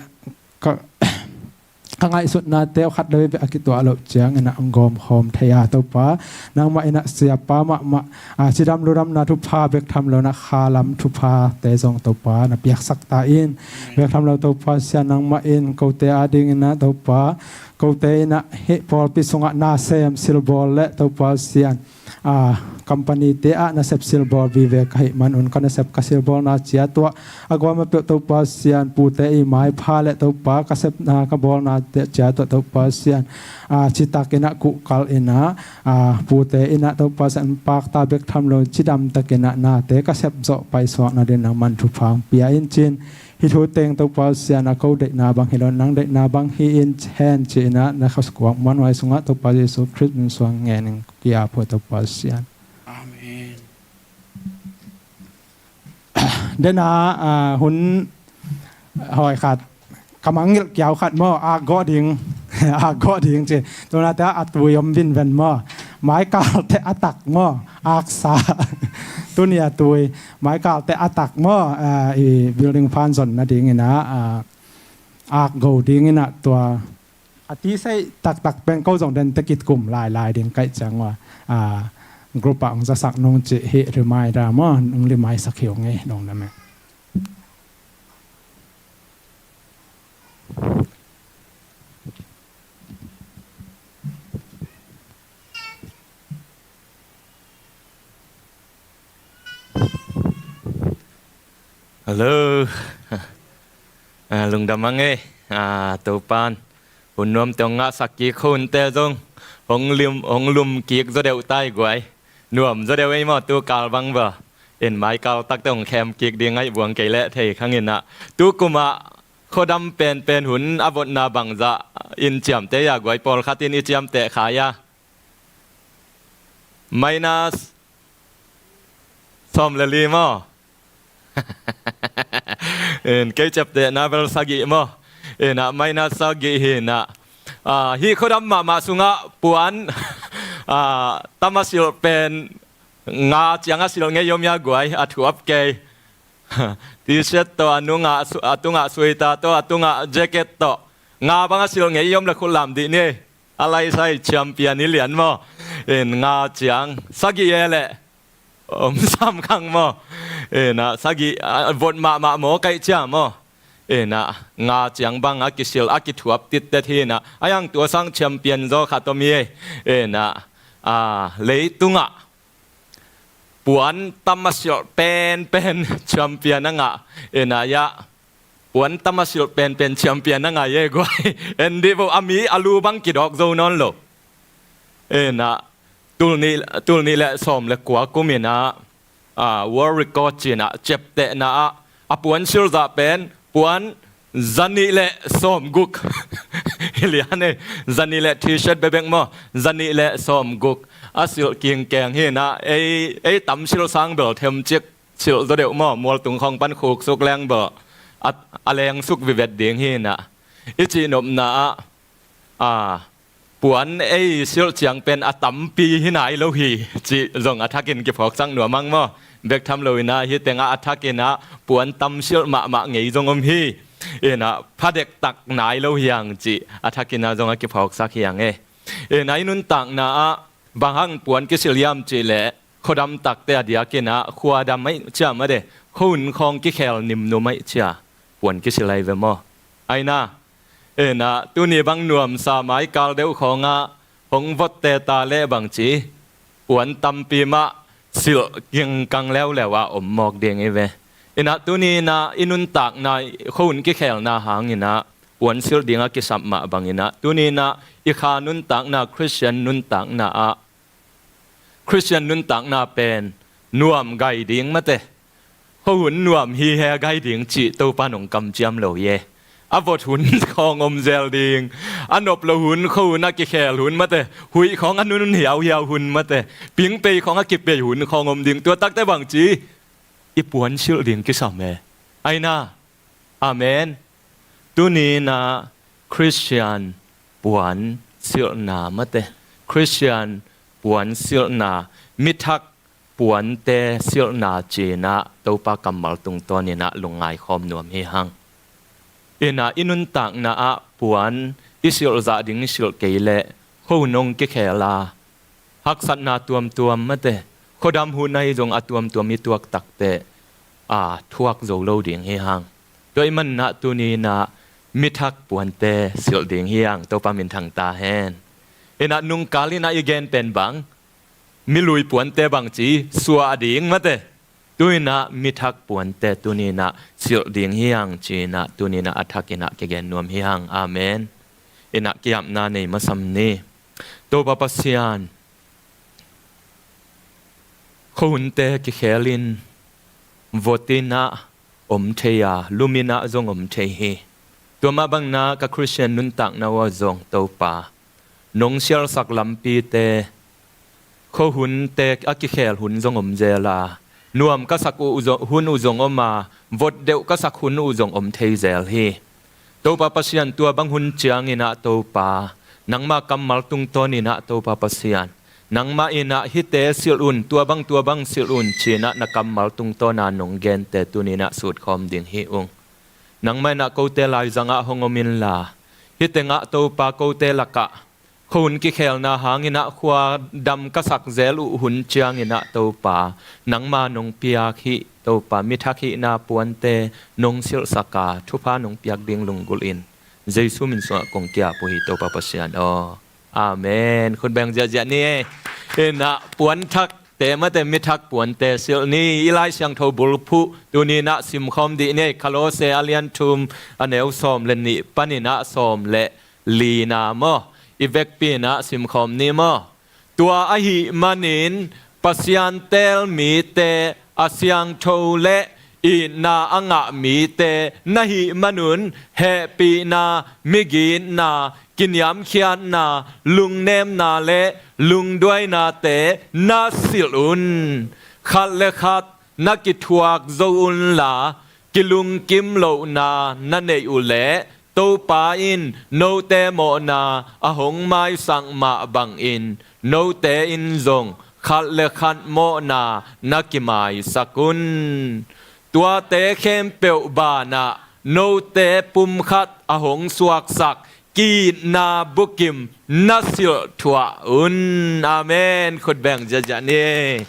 ka, ka ngaihsutnate uh khat lo bek a kituah loh ciang inah hong gawmkhawm thei a Topa nangmah inah siapa mahmah, a, cidam ludamna thupha bek tham lo inah khalam thuphate zong Topa na piaksak ta in. Bek tham lo Topa Sian nangmah in kote ading inah Topa kote inah hih pawlpi sungah nasem silbawl le Topa Sian, a, company te ah nasep silbawl vive ka hih manun ka nasep ka silbawlna ciat uh ah a kuamah peuh Topa Sian pute i maipha le Topa ka sepna ka bawlna ciat uh ah Topa Sian, a, citak inah kuhkal inah, a, pute inah Topa Sian pakta bek tham lo cidamtak inah nate ka sep zawh paisuak nading nangman thupha hong pia in cin. Hih thu teng Topa Sian a ko deihna bang hi lo nang deihna bang hi in hen ci inah na khuaskuang muanhuai sungah Topa Jesu Khrist min suang ngen in ki-ap uh Topa Sian. Amen. Dena, a, hun hawi khat ka mangngilh kiau khat maw a gawh ding. Ak gawh ding ci. Tunate a tui om vinven maw. Maikalte a tak maw. Aksa. Tuni a tui. Maikalte a tak maw. Ah, i building phan zon nadingin ah, ah, ak go dingin ah tua a tisei taktak pen ko zong den tekit kum lailai ding kaih ciang ua, ah, group ah hong zasak nung cih hih reminder maw, hong remind sak hi ung ei, nong na meh. Hello. Ah, lungdam ang ei. Ah, Topan hun nuamte hong ngahsak kik, hunte zong hong lim, hong lum kik zaw deuh tai guai. Nuam zaw deuh ei maw, tu kal bang va. In mai kal takte hong khem kik ding ngaih buang kei leh thei khang in ah. Tu kum ah khuadam penpen hun a votna bangzah in ciamteh a, guai pawlkhat in i ciamteh kha a. Minus sawm le li maw? In kei ciaptehna bel sagih maw? In ah minus sagih hi in ah. Ah, hih khuadam mahmah sungah puan, ah, tam a silh pen nga ciang a silh ngei om a guai, a thuap kei. T-shirt tawh, a nungah su-, a tungah sweater tawh, a tungah jacket tawh. Nga bang a silh ngei om le khut lam dih ni. A laisai champion i lian maw. In nga ciang. Sagih e leh. Om sam khang maw. In ah sagih, ah, vot mahmah maw kaih cia maw. In ah nga ciang bang a kisilh, a kithuap tittet hi in ah. A yang tua sang champion zaw khat om hi. In ah, ah, leitungah puan tam a silh penpen champion a ngah. In ah, ya. Puan tam a silh penpen champion a ngah ei guai. En dih vo, a mi a lu bang kidawk zo nawn lo. In ah, tul nih, tul nih le sawm le kua kum in ah, ah, world record ci in ah, ciaptehna ah, a puan silh zah pen, puan zanih le sawmguk. Hi lian ei, zanih le T-shirt bekbek maw, zanih le sawmguk. A silh kingkeng hi in ah, ei, ei tam silh sang bel themcik silh zaw deuh maw, mualtung khawng pan khuksuk leng bel. A, a lengsuk vivet ding hi in ah. I cihnopna ah, ah, puan ei silh ciang pen a tampi hi nai lo hi, cih zong a thakin kiphawksak nuam ang maw. Bek tham lo in ah, hih tengah a thakin ah puan tam silh mahmah ngei zong om hi. In ah, phadektak nai lo hi ang cih a thakin ah zong a kiphawksak hi ang ei. In ah, i nuntakna ah bang hang puan kisilh hiam cih leh, khuadam takte a diakin ah, khuadam aih cia mah de, khuahun khawng kikhel nimnum aih cia puan kisilh ahi ve maw. Aina, in ah, tuni bang nuamsa mai kal deuh khawngah hong votte ta leh bangci, puan tampi mah silh kingkang leuleu ah om mawk ding hi ve. In ah, tuni in ah i nuntakna, khuahun kikhelna hang in ah puan silh ding a kisap mah bang in ah, tuni in ah i kha nuntakna, Khristian nuntakna ah, Khristian nuntakna pen nuam gai ding mate. Khuahun nuam hi he gai ding cih Topa in hong kamciam lo hi e. A vot hun khawng om zel ding, a nop lo hun, khuahun a kikhel hun mate, huih khawng a nun hiauhiau hun mate, pingpei khawng a kipei hun khawng om ding. Tua takte bangci, i puan silh ding kisam e. Aina. Amen. Tuni in ah Khristian puan silhna mate, Khristian puan silhna, mithak puante silhna ci in ah Topa kammal tungtawn in ah lungngai khawm nuam hi hang. In ah i nuntakna ah puan i silh zah ding silh kei leh, khuahun hong kikhel a, haksatna tuamtuam mate, khuadam hun ahi zong a tuamtuam i tuak takteh, a thuak zo lo ding hi hang. Tua ahih manin ah tuni in ah mithak puante silh ding hi hang, Topa minthang ta hen. In ah nungkal in ah i gen pen bang, milui puante bangci suah ding mate. Tu in ah mithak puante tuni in ah silh ding hi hang ci in ah tuni in ah a thak in ah kigen nuam hi hang. Amen. In ah ki-apna nei masam ni. Topa Pasian, khuahunte kikhel in vot in ah om thei a, lum in ah zong om thei hi. Tua mah bangin ah ka Khristian nuntakna uah zong Topa, nong sialsak lampite, khuahunte a kikhel hun zong om zel a, nuam ka sak uh zo-, hun uh zong om a, vot deuh ka sak hun uh zong om thei zel hi. Topa Pasian, tua bang hun ciangin ah Topa, nangma kammal tungtawn in ah Topa Pasian, nangmah in ah hihte silh un, tua bang tua bang silh un ci-in ah na kammal tungtawn a nong gente tuni-in ah sutkhawm ding hi ung. Nangmah in ah kote laizang ah hong om inla, hih teng ah Topa kote lakah khuahun kikhelna hangin ah khua dam ka sak zel uh hun ciangin ah Topa, nangma nong piak hih Topa mithak hihna puante nong silhsak a, thupha nong piak ding lunggulh in, Jesu min sungah kong ki-ap uh hi Topa Pasian aw. Amen. Khut beng ziahziah ni. In ah puanthakte mate mithak puante silh ni. I Lai Siangtho bulphuh tuni-in ah simkhawm dih ni. Kolose a lian thum, a neu sawm le nih panin ah sawm le lina maw, i vekpi-in ah simkhawm ni maw. Tua ahih manin Pasian teel mite, a siangtho le itna a ngah mite na hih manun, hehpihna, migitna, kiniamkhiatna, lungnemna le lungduainate na silh un. Khat le khat na kithuak zo unla, kilungkim lohna na neih uh leh, Topa in note mawhna a hong maisak mah bangin, note in zong khat le khat mawhna na kimaisak un. Tuate khempeuh banah note pumkhat a hong suaksak ki-itna bukim na silh thuah un. Amen. Khut beng ziahziah ni.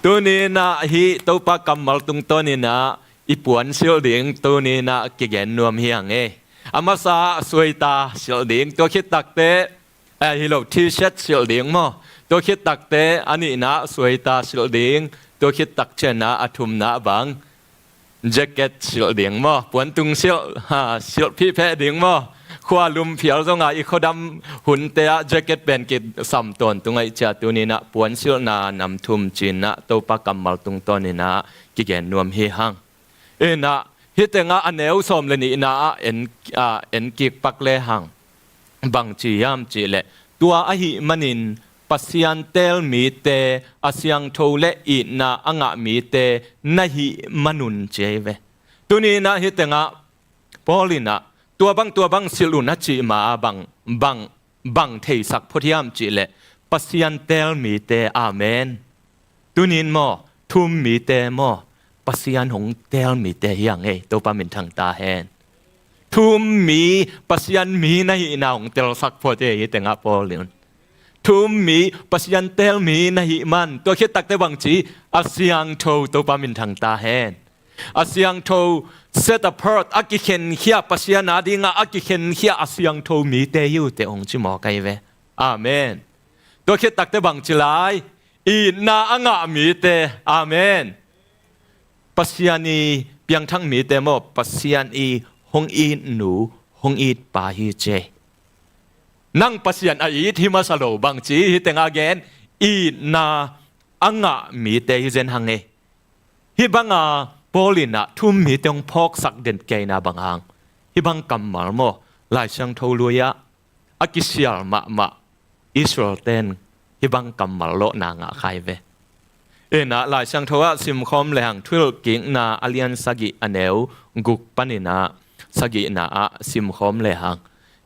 Tuni-in ah hih Topa kammal tungtawn in ah i puan silh ding tuni-in ah kigen nuam hi hang e. A masa suaita silh ding, tua khit takteh, eh, hi lo, T-shirt silh ding maw. Tua khit takteh a nihna suaita silh ding, tua khit tak ciangin ah a thumna bang jacket silh ding maw. Puantung silh, ha, silh phihpheh ding maw. Khua lum phial zong a i khuadam hunte ah jacket pen kisam tawntung ahih ciang tuni-in ah puan silhna nam thum ci-in ah Topa kammal tungtawn in ah kigen nuam hi hang. In ah hih teng ah a neu sawm le nihna ah en, ah, en kik pak lehang bang ci hiam cih leh, tua ahih manin Pasian teel mite, a siangtho le itna a ngah mite na hih manun ci ahi ve. Tuni-in ah hih teng ah Paul in ah tua bang tua bang silh un a cih ma-a bang, bang, bang theisak phot hiam cih leh, Pasian teel mite, amen. Tuni-in maw, thu-um mite maw, Pasian hong teel mite hi hang e, Topa minthang ta hen. Thu-um mi, Pasian mi na hihna hong telsak phot e, hih teng ah Paul in. Thu-um mi, Pasian teel mi na hih man, tua khit takteh bang ci, a siangtho, Topa minthang ta hen. A siangtho, set apart, a kikhenkhia, Pasian adingah a kikhenkhia a siangtho mite hi uh teh hong ci mawk ahi ve. Amen. Tua khit takteh bang ci lai, itna a ngah mite. Amen. Pasian i piangthak mite maw, Pasian i hong itnu, hong itpa hi ci e. Nang Pasian a it hi masa lo, bang ci, hih teng ah gen, itna a ngah mite hi zen hang e. Hih banga Paul in ah thu-um mite hong phawksak den keina bang hang, hih bang kammal maw, Lai Siangtho lui-ah a kisial mahmah Israel-te in hih bang kammal lawhna ngah kha hi ve. In ah Lai Siangtho ah simkhawm lehang, Thuhilhkikna a lian sagih, a neu guk panin ah sagihna ah simkhawm lehang,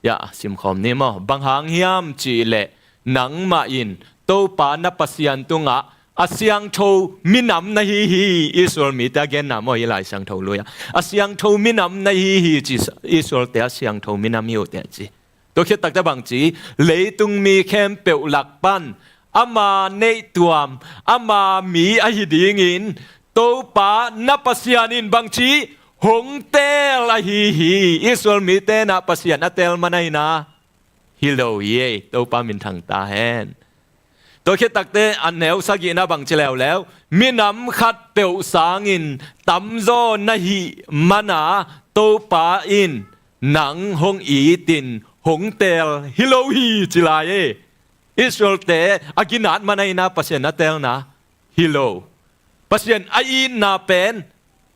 ya, simkhawm ni maw. Bang hang hiam cih leh, nangmah in Topa na Pasian tungah a siangtho minam na hi hi, Israel mite a genna maw, hih Lai Siangtho lui-ah. A siangtho minam na hi hi ci, Israel-te a siangtho minam hi uh teh ci. Tua khit takteh bang ci, leitung mi khempeuh lak pan ama neihtuam, ama mi ahi dingin Topa na Pasian in bang ci, hong teel ahi hi. Israel mite in ah Pasian a teel man ahi na? Hi lo hi e, Topa minthang ta hen. Tua khit takteh a neu sagihna bang ci leuleu, minam khatpeuh sangin tamzaw na hih mana Topa in nang hong itin hong teel hi lo hi ci lai e. Israel-te a ginat man ahi na Pasian a teelna? Hi lo. Pasian a itna pen,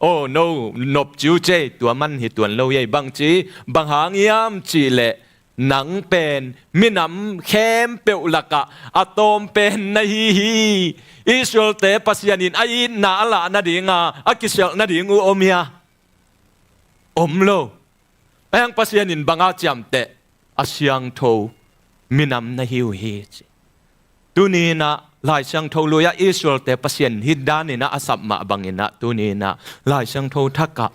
oh no, nop ci uh ci e, tua man hi tuan lo hi e, bang ci, bang hang hiam cih leh, nang pen minam khempeuh lakah a tawm pen na hi hi. Israel-te Pasian in a itna a lah nadinga a kisialh nading uh om hia? Om lo. Ahi hang Pasian in bang a ciamteh? A siangtho minam na hi uh hi ci. Tuni in ah Lai Siangtho lui-ah Israel-te Pasian hih dan in ah a sap mah bangin ah tuni in ah Lai Siangtho thak ah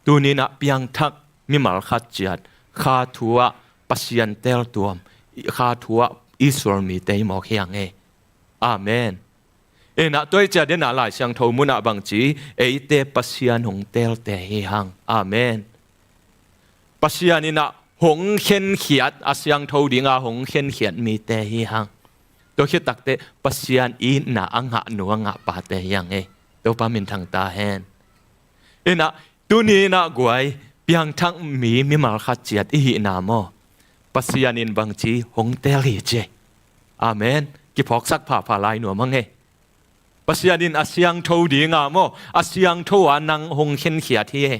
tuni in ah piangthak mimal khat ciat kha thu ah Pasian teltuam, kha thu ah Israel mite i mawk hi hang e. Amen. In ah tua i ciat in ah Lai Siangtho mun ah bang ci? Eite Pasian hong telte hi hang. Amen. Pasian in ah hong khenkhiat, a siangtho dinga hong khenkhiat mite hi hang. Tua khit takteh Pasian itna a ngah nu a ngah pate hi hang e. Topa minthang ta hen. In ah tuni in ah guai, piangthak mi mimal khat ciat i hihna maw, Pasian in bang ci? Hong tel hi ci. Amen. Kiphawksak phapha lai nuam hang e. Pasian in a siangtho dinga maw, a siangtho a nang hong khenkhiat hi e.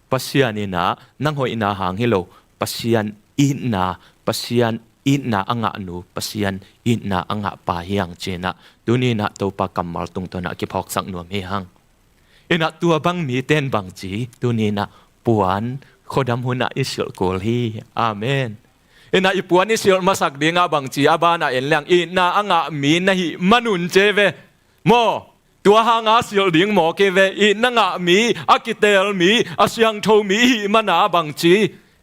Pasian in ah nang hoihna hang hi lo, Pasian itna, Pasian itna a ngah nu, Pasian itna a ngah pa hi hang ci-in ah tuni in ah Topa kammal tungtawn ah kiphawksak nuam hi hang. In ah tua bang mite in bang ci? Tuni in ah puan khuadam hun ah i silh kul hi. Amen. In ah i puan i silh masak dingah bang ci? A ban ah en leng, itna a ngah mi na hih man un ci ve. Maw, tua hanga silh ding mawk hi ve. Itna ngah mi, a kiteel mi, a siangtho mi i hih man a bang ci?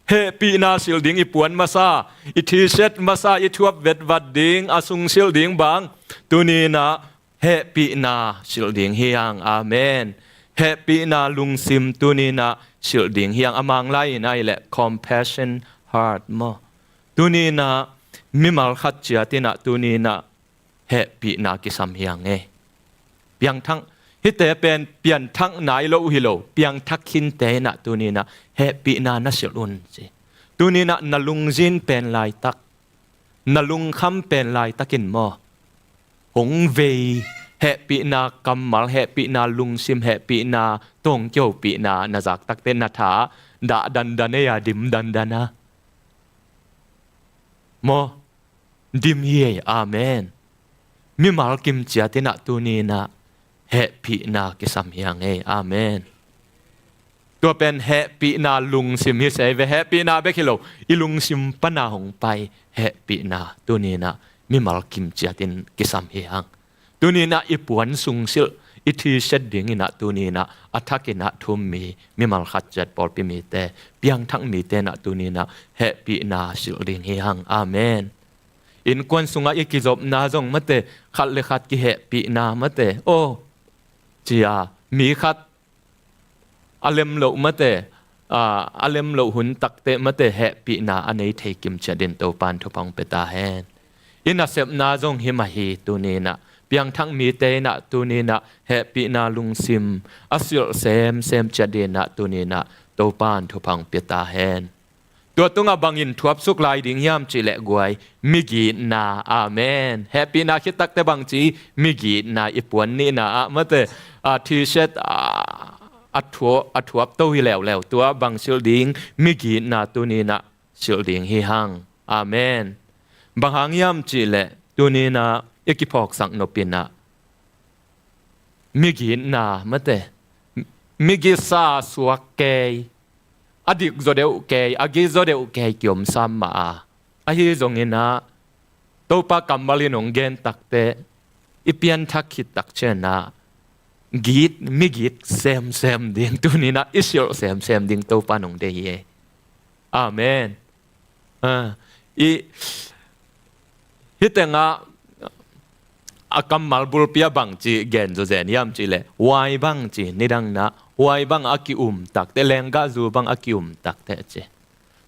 Hehpihna silh ding i puan masa, i T-shirt masa, i thuap vetvat ding, a sung silh ding bang, tuni in ah hehpihna silh ding hi hang. Amen. Hehpihna lungsim tuni in ah silh ding hi hang. A Manglai in ah i leh compassion heart maw. Tuni in ah mimal khat ciat in ah tuni in ah hehpihna kisam hi hang e. Piangthak, hihte pen piangthak nai lo hi lo, piangthak khinte in ah tuni in ah hehpihna na silh un ci. Tuni in ah na lungzin pen laitak, na lungkham pen laitak in maw, hong vei, hehpihna kammal, hehpihna lungsim, hehpihna tawngkiopihna na zak takteh na tha dah dandan e, a dim dandan a maw, dim hi e. Amen. Mimal kim ciat in ah tuni in ah hehpihna kisam hi hang e. Amen. Tua pen hehpihna lungsim hi se ve. Hehpihna bek hi lo, i lungsim pan a hong pai hehpihna tuni in ah mimal kim ciat in kisam hi hang. Tuni in ah i puan sung silh, i T-shirt ding in ah tuni in ah a thak in ah thum mi, mimal khat ciat pawlpi mite, piangthak mite in ah tuni in ah hehpihna silh ding hi hang. Amen. Innkuan sungah i kizopna zong mate, khat le khat kihehpihna mate, aw, ci-a mi khat a lem loh mate, a, a lem loh hun takteh mate hehpihna a nei thei kim ciat in Topa in thupha hong pia ta hen. I nasepna zong hi mah hi. Tuni in ah piangthak mite in ah tuni in ah hehpihna lungsim a silh semsem ciat in ah tuni in ah Topa in thupha hong pia ta hen. Tua tungah bangin thuapsuk lai ding hiam cih leh guai, migitna. Amen. Hehpihna khit takteh bang ci? Migitna. I puan nihna ah mate, a, T-shirt, a, a thuap, a thuap to hi leuleu, tua bang silh ding? Migitna tuni in ah silh ding hi hang. Amen. Bang hang hiam cih leh tuni in ah i kiphawksak nop in ah migitna mate, migitsa suak kei, a dik zaw deuh kei, a git zaw deuh kei kiom sam mah a, ahi zongin ah Topa kammal in hong gen takteh i pianthak khit tak ciangin ah git, migit semsem ding, tuni in ah i silh semsem ding Topa in hong deih hi e. Amen. A, i, hih tengah a kammal bulpi ah bang ci gen zawzen hiam cih leh, huai bang ci, nidang in ah huai bang a ki-um takteh, lenggahzu bang a ki-um takteh ci,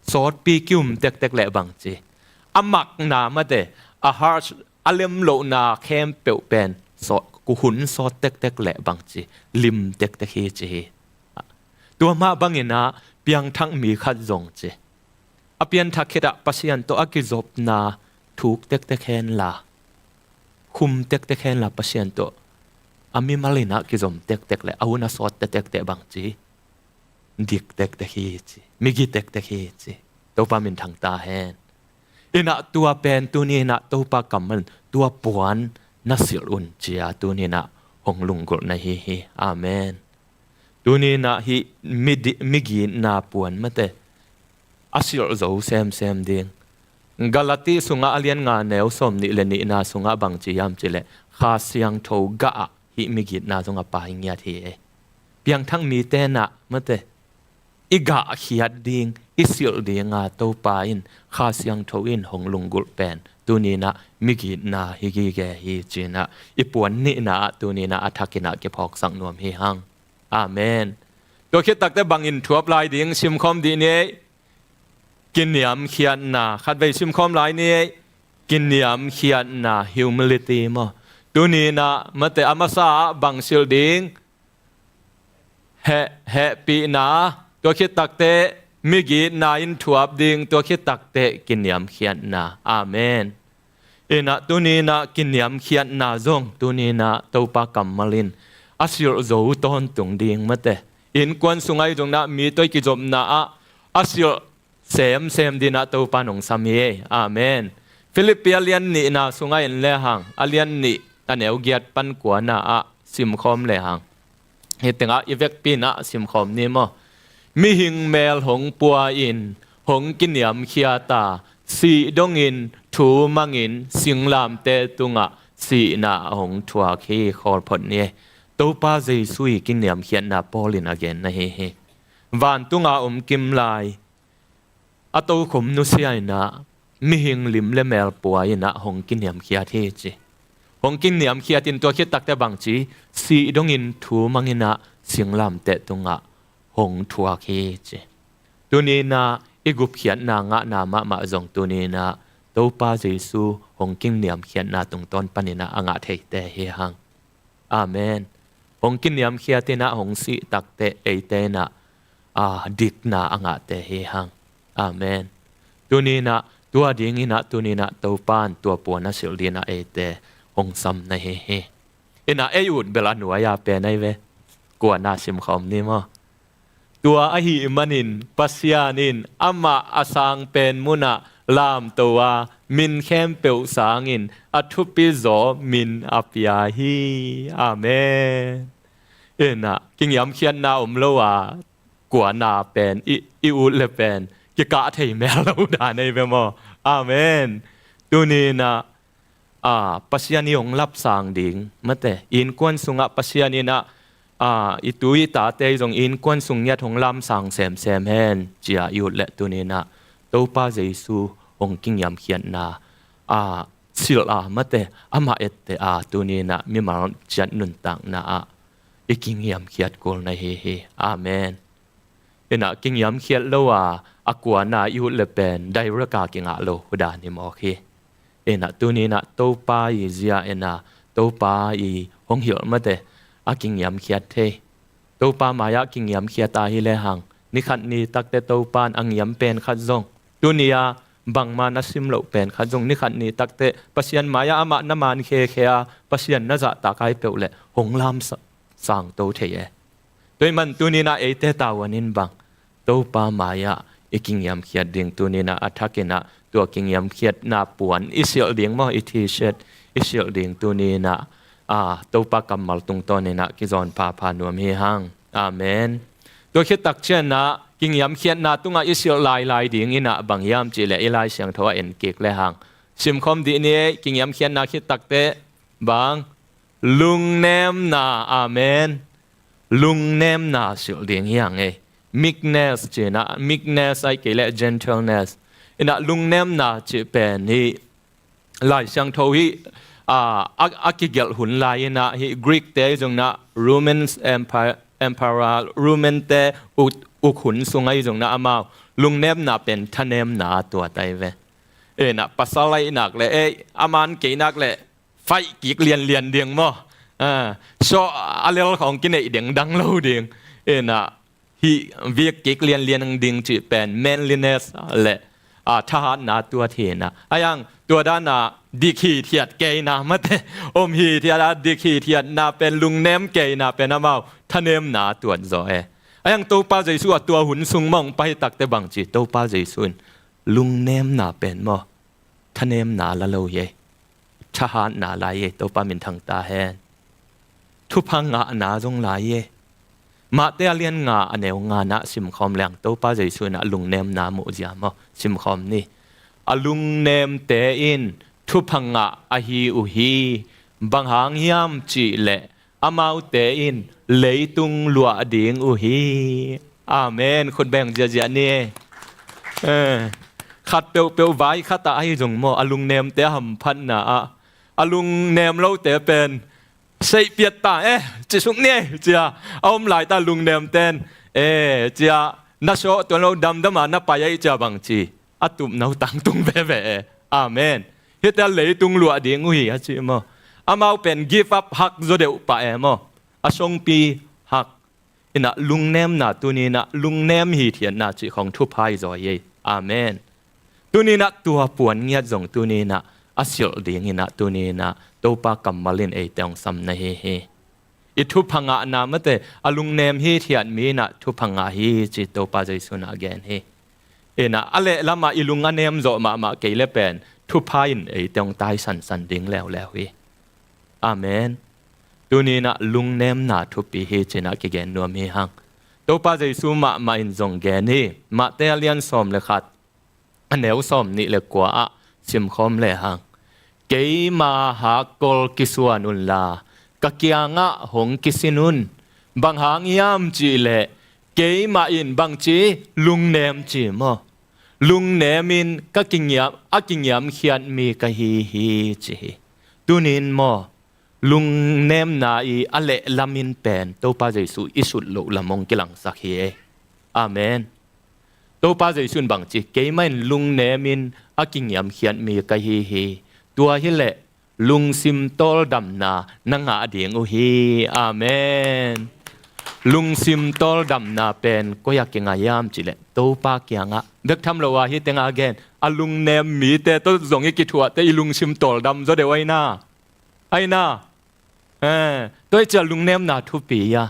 sawtpi ki-um tektek leh bang ci, a makna mate, a harsh, a lemlohna khempeuh pen sawt, kuhun sawt tektek leh bang ci, lim tektek hi ci hi. Tua mah bangin ah piangthak mi khat zong ci, a pianthak khit ah Pasian tawh a kizopna thuk tektek henla, khum tektek henla, Pasian tawh a mimal in ah kizom tektek leh a hun a sawt tektek bang ci, dik tektek hi ci, migi tektek hi ci. Topa minthang ta hen. In ah tua pen tuni in ah Topa kammal in tua puan na silh un ci-a tuni in ah hong lunggulhna hi hi. Amen. Tuni-in ah hih midi- migitna puan mate a silh zo semsem ding. Galati sungah a lian nga neu sawm nih le nihna sungah bangci hiam cih leh Kha Siangtho gah ah hih migitna zong a pai ngiat hi e. Piangthak mite in ah mate i gahkhiat ding, i silh dinga Topa in, Kha Siangtho in hong lunggulh pen tuni-in ah migitna hi gige hi ci-in ah i puan nihna ah tuni-in ah a thakin ah kiphawksak nuam hi hang. Amen. Tua khit takte bangin thuap lai ding, simkhawm dih ni ei. Kiniamkhiatna, khatvei simkhawm lai ni ei. Kiniamkhiatna, humility maw. Tuni-in ah mate a masa ah bang silh ding? Heh, hehpihna, tua khit takte migitna in thuap ding, tua khit takte kiniamkhiatna. Amen. In ah tuni-in ah kiniamkhiatna zong tuni-in ah Topa kammal in a silh zo tawntung ding mate. Innkuan sung ahi zongin ah mi tawh i kizopna ah a silh semsem dingin ah Topa in hong sam hi. Amen. Filippi a lian nihna sungah en lehang, a lian nih a neu giat pan kuana ah simkhawm lehang, hih tengah i vekpi-in ah simkhawm ni maw. Mihing mel hong pua-in hong kiniamkhiat a, sih dongin thu mangin singlamteh tungah sihna a hong thuak hi. Khawl phot ni. Topa Jesu i kiniamkhiatna Paul in a genna hi hi. Vantunga om kim lai a tokhom nusia-in ah mihing lim le mel pua-in ah hong kiniamkhiat hi ci. Hong kiniamkhiat in tua khit takte bangci, sih dongin thu mangin ah singlamteh tungah hong thuak hi ci. Tuni-in ah i gupkhiatna ngahna mahmah zong tuni-in ah Topa Jesu hong kiniamkhiatna tungtawn panin ah a ngah theite hi hang. Amen. Hong kiniamkhiat in ah hong sih takte eite in ah, a, dikna a ngahte hi hang. Amen. Tuni-in ah tua dingin ah tuni-in ah Topa in tua puan a silh dingin ah eite hong sam na hi hi. In ah ei ut bel a nuai-a pen ahi ve. Kuana simkhawm ni maw. Tua ahih manin Pasian in amah a sang pen munah lamto a, min khempeuh sangin a thupi zaw min a pia hi. Amen. In ah kiniamkhiatna om lo a kuana pen i, i ut le pen kikah thei mel lo dan ahi ve maw. Amen. Tuni-in ah, a, Pasian i hong lapsang ding mate, innkuan sungah Pasian in ah, a, i tu i tate zong innkuan sung ngiat hong lamsang semsem hen ci-a i ut leh tuni-in ah Topa Jesu hong kiniamkhiatna, a, silh a mate, amah etteh a tuni-in ah mimal ciat nuntakna ah i kiniamkhiat kul na hi hi. Amen. In ah kiniamkhiat lo a, a kuana i ut le pen direct a kingah lo dan hi mawk hi. In ah tuni-in ah Topa i zia in ah Topa i hong hilh mate a kiniamkhiat thei. Topa mai-ah kiniamkhiat a hi lehang, nikhat ni takte Topa in a ngiam pen khat zong, tuni-a bangma na sim loh pen khat zong, nikhat ni takte Pasian mai-ah amah na man khekhe a, Pasian na zahtak ai peuh leh hong lamsa- sangto thei e. Tua ahih man tuni-in ah eite tavuan in bang, Topa mai-ah i kiniamkhiat ding, tuni-in ah a thakin ah tua kiniamkhiatna puan i silh ding maw, i T-shirt i silh ding, tuni-in ah, a, Topa kammal tungtawnin ah kizawn phapha nuam hi hang. Amen. Tua khit tak ciangin ah kiniamkhiatna tungah i silh lailai dingin ah bang hiam cih leh i Lai Siangtho ah en kik lehang, simkhawm dih ni ei. Kiniamkhiatna khit takte bang, lungnemna. Amen. Lungnemna silh ding hi hang ei. Meekness ci-in ah, meekness ahih kei leh gentleness. In ah lungnemna cih pen hih Lai Siangtho hih, a, a, a kigelh hun lai-in ah hih Greek-te ahi zongin ah, Roman Empire, Emperor, Roman-te uk, uk hun sung ahi zongin ah amau lungnemna pen thanemna a tuat ahi ve. In ah pasal ahih nak leh, ei, a man kei nak leh faih kik lianlian ding maw. A, sawh a lel khawng kineih dengdang lo ding. In ah hih vik kik lianlian ding cih pen manliness le, a, thahatna tuat hi in ah. Ahi hang tua dan a dik hithiat keina mate, om hithiat a dik hithiatna pen, lungnem keina pen amau thanemna tuat zaw e. Ahi hang Topa Jesu a tua hun sung mah hong pai takte bangci, Topa Jesu in lungnemna pen maw, thanemna la lo hi ei. Thahatna lai hi ei, Topa minthang ta hen. Thupha ngahna zong lai hi ei. Mate a lian nga a neu nga na simkhawm leng Topa Jesu in a lungnemna muh zia maw? Simkhawm ni. A lungnemte in thupha ngah ahi uh hi. Bang hang hiam cihleh amaute in leitung luah ding uh hi. Amen. Khut beng ziahziah ni. Eh, khat peuhpeuh vai khat ah ahi zong maw, a lungnemte a hamphatna ah a lungnem lote pen seihpiat ta e, cisuk ni e, cia a om laita lungnemten e, cia na sawh tuan lo damdama na pai ahi cia bangci a tupna uh tangtung veve e. Amen. Hite a leitung luah ding uh hi a ci maw? Amau pen give up hak zaw deuh pah e maw? A songpi hak. Inah lungnemna tuninah lungnem hithiatna cih khong thupha i zawi ei. Amen. Tuninah tua puan ngiat zong tuninah a silh dinginah tuninah Topa kammal in eite hong sam na hi hi. I thupha ngahna mate a lungnem hithiat mi inah thupha ngah hi ci Topa Jesu inah gen hi. Inah a lehlamah i lung a nem zawh mahmah kei le pen thupha in eite hong taisansan ding leuleu hi. Amen. Tuninah lungnemna thupi hi cinah kigen nuam hi hang. Topa Jesu mahmah in zong gen hi. Mate a lian sawm le khat a neu sawm nih le kua ah simkhawm le hang. Keima hakkol kisuan unla ka kiangah hong kisin un. Bang hang hiam cihleh keimah in bangci lungnem ci maw? Lungnem in ka kingiam, a kingiamkhiat mi ka hi hi ci hi. Tunin maw? Lungnemna i a lehlam in pen Topa Jesu i sut loh lam hong kilangsak hi e. Amen. Topa Jesu in bangci keimah in lungnem in a kingiamkhiat mi ka hi hi. Tua hileh lungsim tawldamna na ngah ding uh hi. Amen. Lungsim tawldamna pen koi a kinga hiam cihleh Topa kiangah bek tham lo a hi tengah gen a lungnem mite tawh zong i kithuahte i lungsim tawldam zaw deuh aina. Aina. Eh, tua i cia lungnemna thupi a.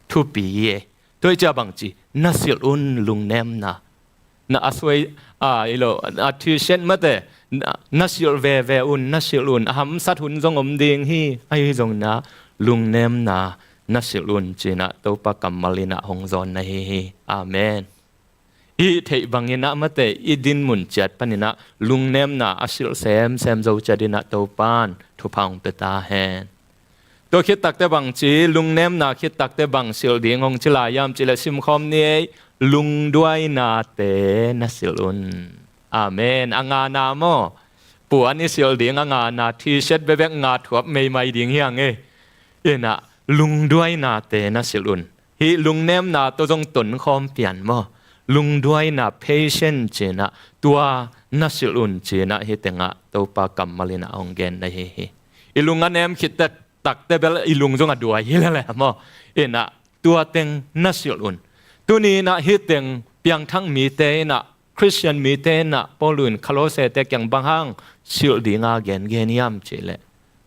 Thupi e. Tua i cia bangci na silh un lungnemna. Na a suai a ilo a thusiat mate na, na silh veve un, na silh un a hamsat hun zong om ding hi. Ahi zong na lungnemna na silh un cinah Topa kammal inah hong zawn na hi hi. Amen. I theih banginah mate i dinmun ciat paninah lungnemna a silh semsem zo ciat inah Topan thupha hong pia ta hen. Tua khittakte bangci lungnemna khittakte bang silh ding hong ci lai hiam cihleh simkhawm ni ei. Lungduainate na silh un. Amen. A ngana maw? Puan i silh ding a ngana thusiat bebek nga thuap meimai ding hiang ei. Inah lungduainate na silh un. Hih lungnemna tawh zong tonkhawm pian maw? Lungduaina patient cinah tua na silh un cinah hi tengah Topa kammal inah hong gen na hi hi. I lung a nem khittak takte bel i lung zong a duai hi lele maw? Inah tua teng na silh un. Tuninah hi teng piangthak mite inah Khristian mite inah Paul in Kholosete kiang bang hang silh dinga gengen hiam cihleh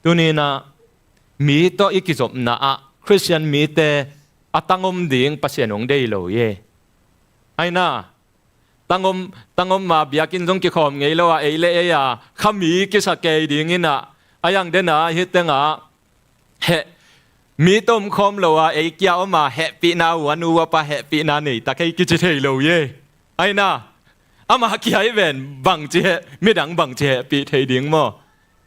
tuninah mi tawh i kizopna ah Khristian mite a tangom ding Pasian hong dei lo hi. Aina, tangom, tangom ma biakinn zong kikhawm ngei lo a ei le ei a kha mi kisa kei dinginah a yang dena hi tengah heh mi tomkhawm lo a ei kia om a hehpihna uan uapa hehpihna nei ta kei kici thei lo hi. Aina, ama kia i ven bangci heh, midang bangci hehpih thei ding maw?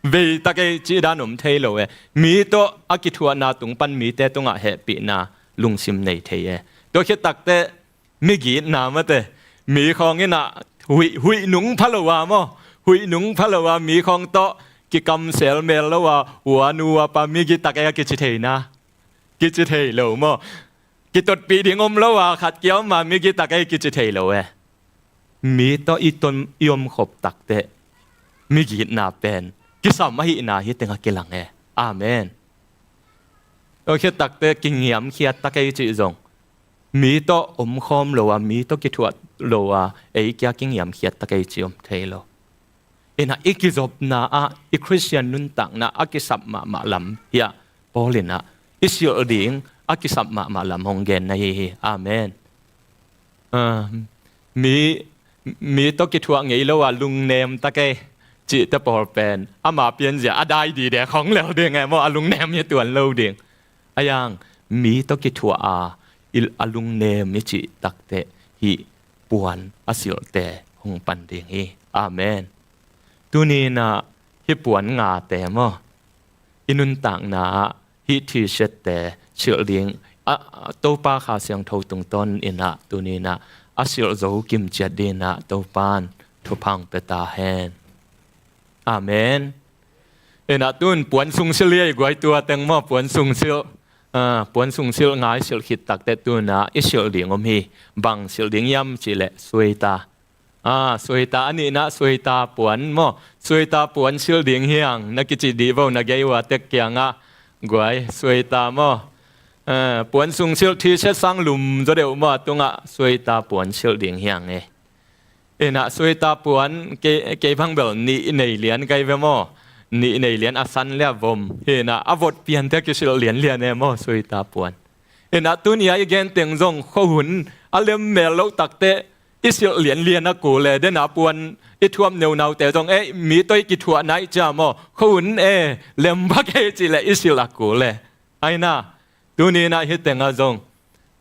Vei ta kei cih dan om thei lo e. Mi tawh a kithuahna tung pan mite tungah hehpihna lungsim nei thei e. Tua khittakte migitna mate mi khawng inah huih, huih nung pha lo a maw? Huih nung pha lo a mi khawng tawh kikamsel mel lo a uan uapa migit tak e a kici theina. Kici thei lo maw? Kitotpih ding om lo a khat kia om a migit tak e kici thei lo e. Mi tawh i ton i omkhop takte migitna pen kisam ahihna hi tengah kilang e. Amen. Tua khittakte kingiamkhiat tak e cih zong mi tawh omkhawm lo a mi tawh kithuah lo a ei kia kingiamkhiat tak e cih om thei lo. Inah i kizopna ah i Khristian nuntakna a kisap mahmah lam hiah Paul inah i silh ding a kisap mahmah lam hong gen na hi hi. Amen. Ah, mi, mi tawh kithuah ngei lo a lungnem tak e cihte pawl pen ama pianzia a dai dide khong lel ding e maw? A lungnem hi tuan lo ding. A yang mi tawh kithuah a i a lungnem i cih takteh hih puan a silhte hong pan ding hi. Amen. Tuni-in ah hih puan ngate maw, i nuntakna ah hih thisiatte silh ding, a, a, Topa Kha Siangtho tungtawn in ah tuni-in ah a silh zo kimciat dingin ah Topa'n thupha hong pia ta hen. Amen. Inah tun puan sung silh hi ei guai, tua teng maw, puan sung silh. Ah, puan sung silh ngai silh khit takteh tun ah i silh ding om hi. Bang silh ding hiam cih leh suaita. Ah, suaita a nihna suaita puan maw. Suaita puan silh ding hi hang na kici dih vo na gei ua tek kiangah guai, suaita maw. Ah, puan sung silh thisiat sang lum zaw deuh maw, a tungah suaita puan silh ding hi hang e. Inah suaita puan kei, kei bang bel nih nei lian kai ve maw. Nih nei lian a san le a vom. Inah a vot piante kisilh lianlian e maw, suaita puan. Inah tuni-a i gen teng zong khuahun a lem mel loh takteh i silh lianlian a kul e. Dena puan i thuap neunaute zong e, mi tawh i kithuahna i cia maw, khuahun e, lem bak e cih leh i silh a kul e. Aina, tuni-in ah hih tengah zong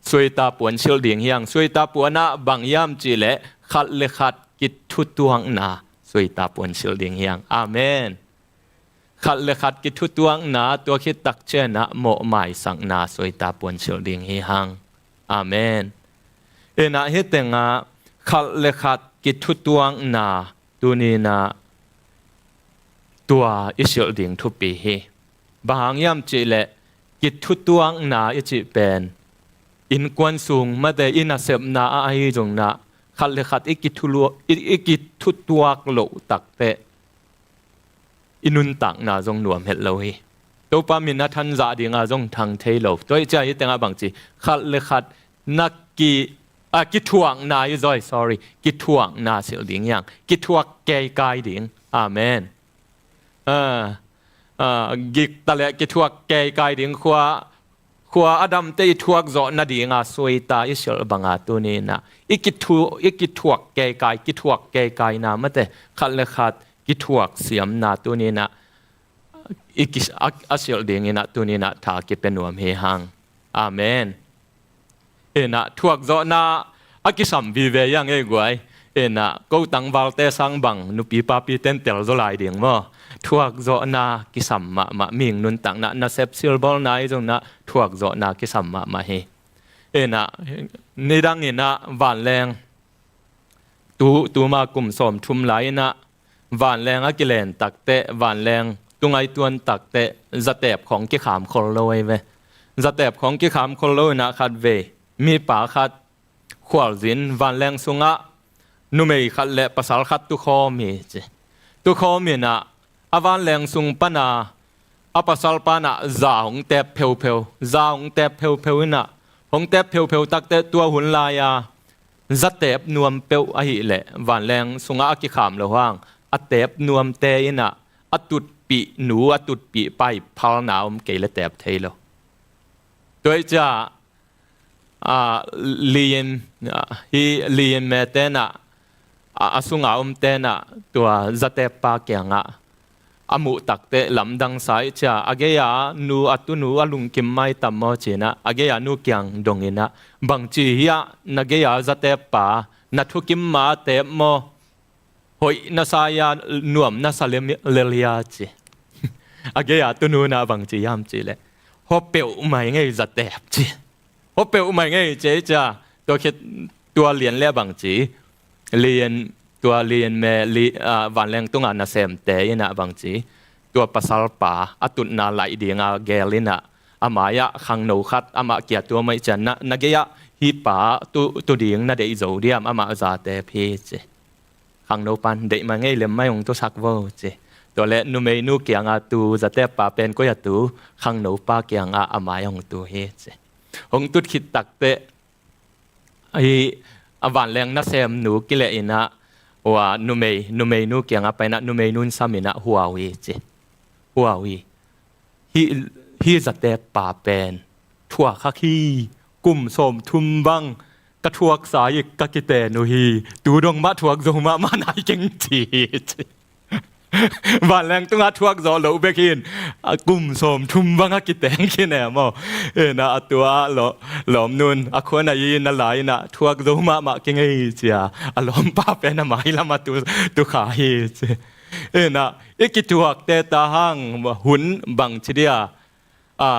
suaita puan silh ding hi hang. Suaita puan ah bang hiam cih leh khat le khat kithutuakna suaita puan silh ding hi hang. Amen. Khat le khat kithutuakna, tua khit takciang ah mawhmaisakna suaita puan silh ding hi hang. Amen. Inah hih tengah khat le khat kithutuakna tuni-in ah tua i silh ding thupi hi. Bang hang hiam cih leh kithutuakna i cih pen innkuan sung mate i nasepna ah ahi zongin ah khat le khat i kithu-, i, i kithutuak loh takteh i nuntakna zong nuam het lo hi. Topa min a thanzah dinga zong thang thei lo. Tua ahih ciang hih tengah bangci, khat le khat na ki, a, kithuakna i zoi, sorry, kithuakna silh ding hi hang. Kithuak keikai ding. Amen. A, a, gikta le kithuak keikai ding, khua, khua a damte i thuak zawh nadinga suaita i silh banga tuni-in ah i kithu-, i kithuak keikai, kithuak keikaina mate, khat le khat kithuak siamna tuni-in ah i ki-, a, a silh dingin ah tuni-in ah tha kipia nuam hi hang. Amen. Inah thuakzawhna a kisam vive hi hang ei guai. Inah ko tangvalte sang bang nupi papite in telzaw lai ding maw. Thuakzawhna kisam mahmah, mihing nuntakna, nasep silbawlna ahi zongin ah thuakzawhna kisam mahmah hi. Inah nidangin ah vanleng tu, tuma kum sawmthum lai-in ah vanleng a kilen takteh, vanleng tungai tuan takteh, zateep khawng kikham khol lo ahi ve. Zateep khawng kikham khol lo-in ah khatvei mipa khat khualzin vanleng sungah numei khat le pasal khat tukhawm hi ci. Tukhawm in ah a vanleng sung pana a pasalpa in ah za hong teep pheupheu, za hong teep pheupheu in ah, hong teep pheupheu takteh tua hun lai-a zateep nuam peuh ahih leh vanleng sungah a kikham loh hang a teep nuamte in ah a tutpih nu, a tutpih pa ii phalna om kei leh teep thei lo. Tua ahih ciang a, Lian, a, hih Lian mete in ah, a, a sunga omte in ah tua zateeppa kiangah a muh takteh lamdang sa ahih ciang a gei-a nu, a tunu a lungkim maitam maw ci-in ah a gei-a nu kiang dongin ah, bangci hiah na gei-a zateeppa na thukim ma a teep maw? Hoih na sa hia, nuam na sa lem-, lel hia ci. A gei-a tunu in ah bangci hiam cih leh, hua peuhmah ing ei zateep ci. Hua peuhmah ing ei ci ahih ciang tua khit tua Lian leh bangci, Lian, tua Lian me, Li-, a, vanleng tunga nasemte in ah bangci, tua pasalpa a tutna laih dinga geel in ah a mai-ah khangno khat amah kia tuam ahih ciang na, na gei-ah hih pa tu, tu ding na deih zo diam, amah za teep hi ci. Khangnopa'n deih mah ing ei, lem mah ing, hong tusak vo ci. Tua leh numeinu kianga tu zateeppa pen koi-a tu, khangnopa kianga a mai-ah hong tu hi ci. Hong tut khit takteh hih a vanleng nasemnu kileh in ah, ua numei, numeinu kiangah pai in ah numeinun sam in ah hua uh hi ci. Hua uh hi. Hih, hih zateeppa pen thuak hak hi, kum sawmthum bang ka thuaksa hi, ka kiten uh hi, tu dong mah thuak zo mahmah nai keng ci hi ci. Vanleng tungah thuak zawh loh bek hi in, a kum sawmthum bang a kiteng khin e maw. Ina a tua lawm, lawmnu in a khua na i na lai inah thuak zo mahmah kingei cia a lawmpa pen a mailam a tu, tu kha hi ci. Ina i kithuakte ta hang hun bangci dia, a,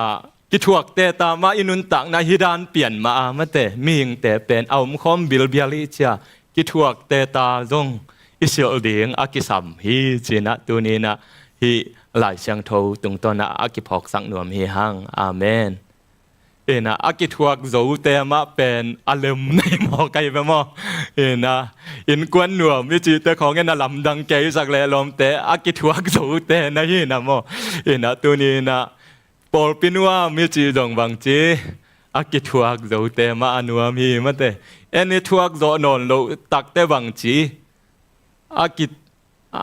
kithuakte ta mah i nuntakna hi dan pian mah a mate, mihingte pen a omkhawm bilbial hi cia, kithuakte ta zong i silh ding a kisam hi cinah tuninah hih Lai Siangtho tungtawnah a kiphawksak nuam hi hang. Amen. Inah a kithuak zote mah pen a lem nei maw kai ve maw? Inah innkuan nuam i cihte khawngin a lamdang keisak leh lawmte a kithuak zote na hi na maw? Inah tuninah pawlpi nuam i cih zong bangci a kithuak zote mah a nuam hi mate. En i thuak zawh nawn loh takte bangci a ki, a,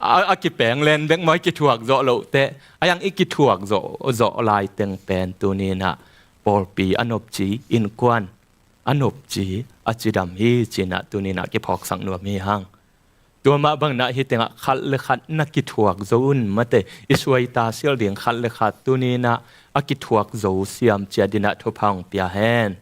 a, a kipeng len bek maw, i kithuak zawh lohte a yang i kithuak zawh, zawh laiteng pen tuninah pawlpi a nopci, innkuan a nopci, a cidam hi cinah tuninah kiphawksak nuam hi hang. Tua mah bangnah hih tengah khat le khat na kithuak zo un mate, i suaita silh ding khat le khat tuninah a kithuak zo siam ciat dinah thupha hong pia hen.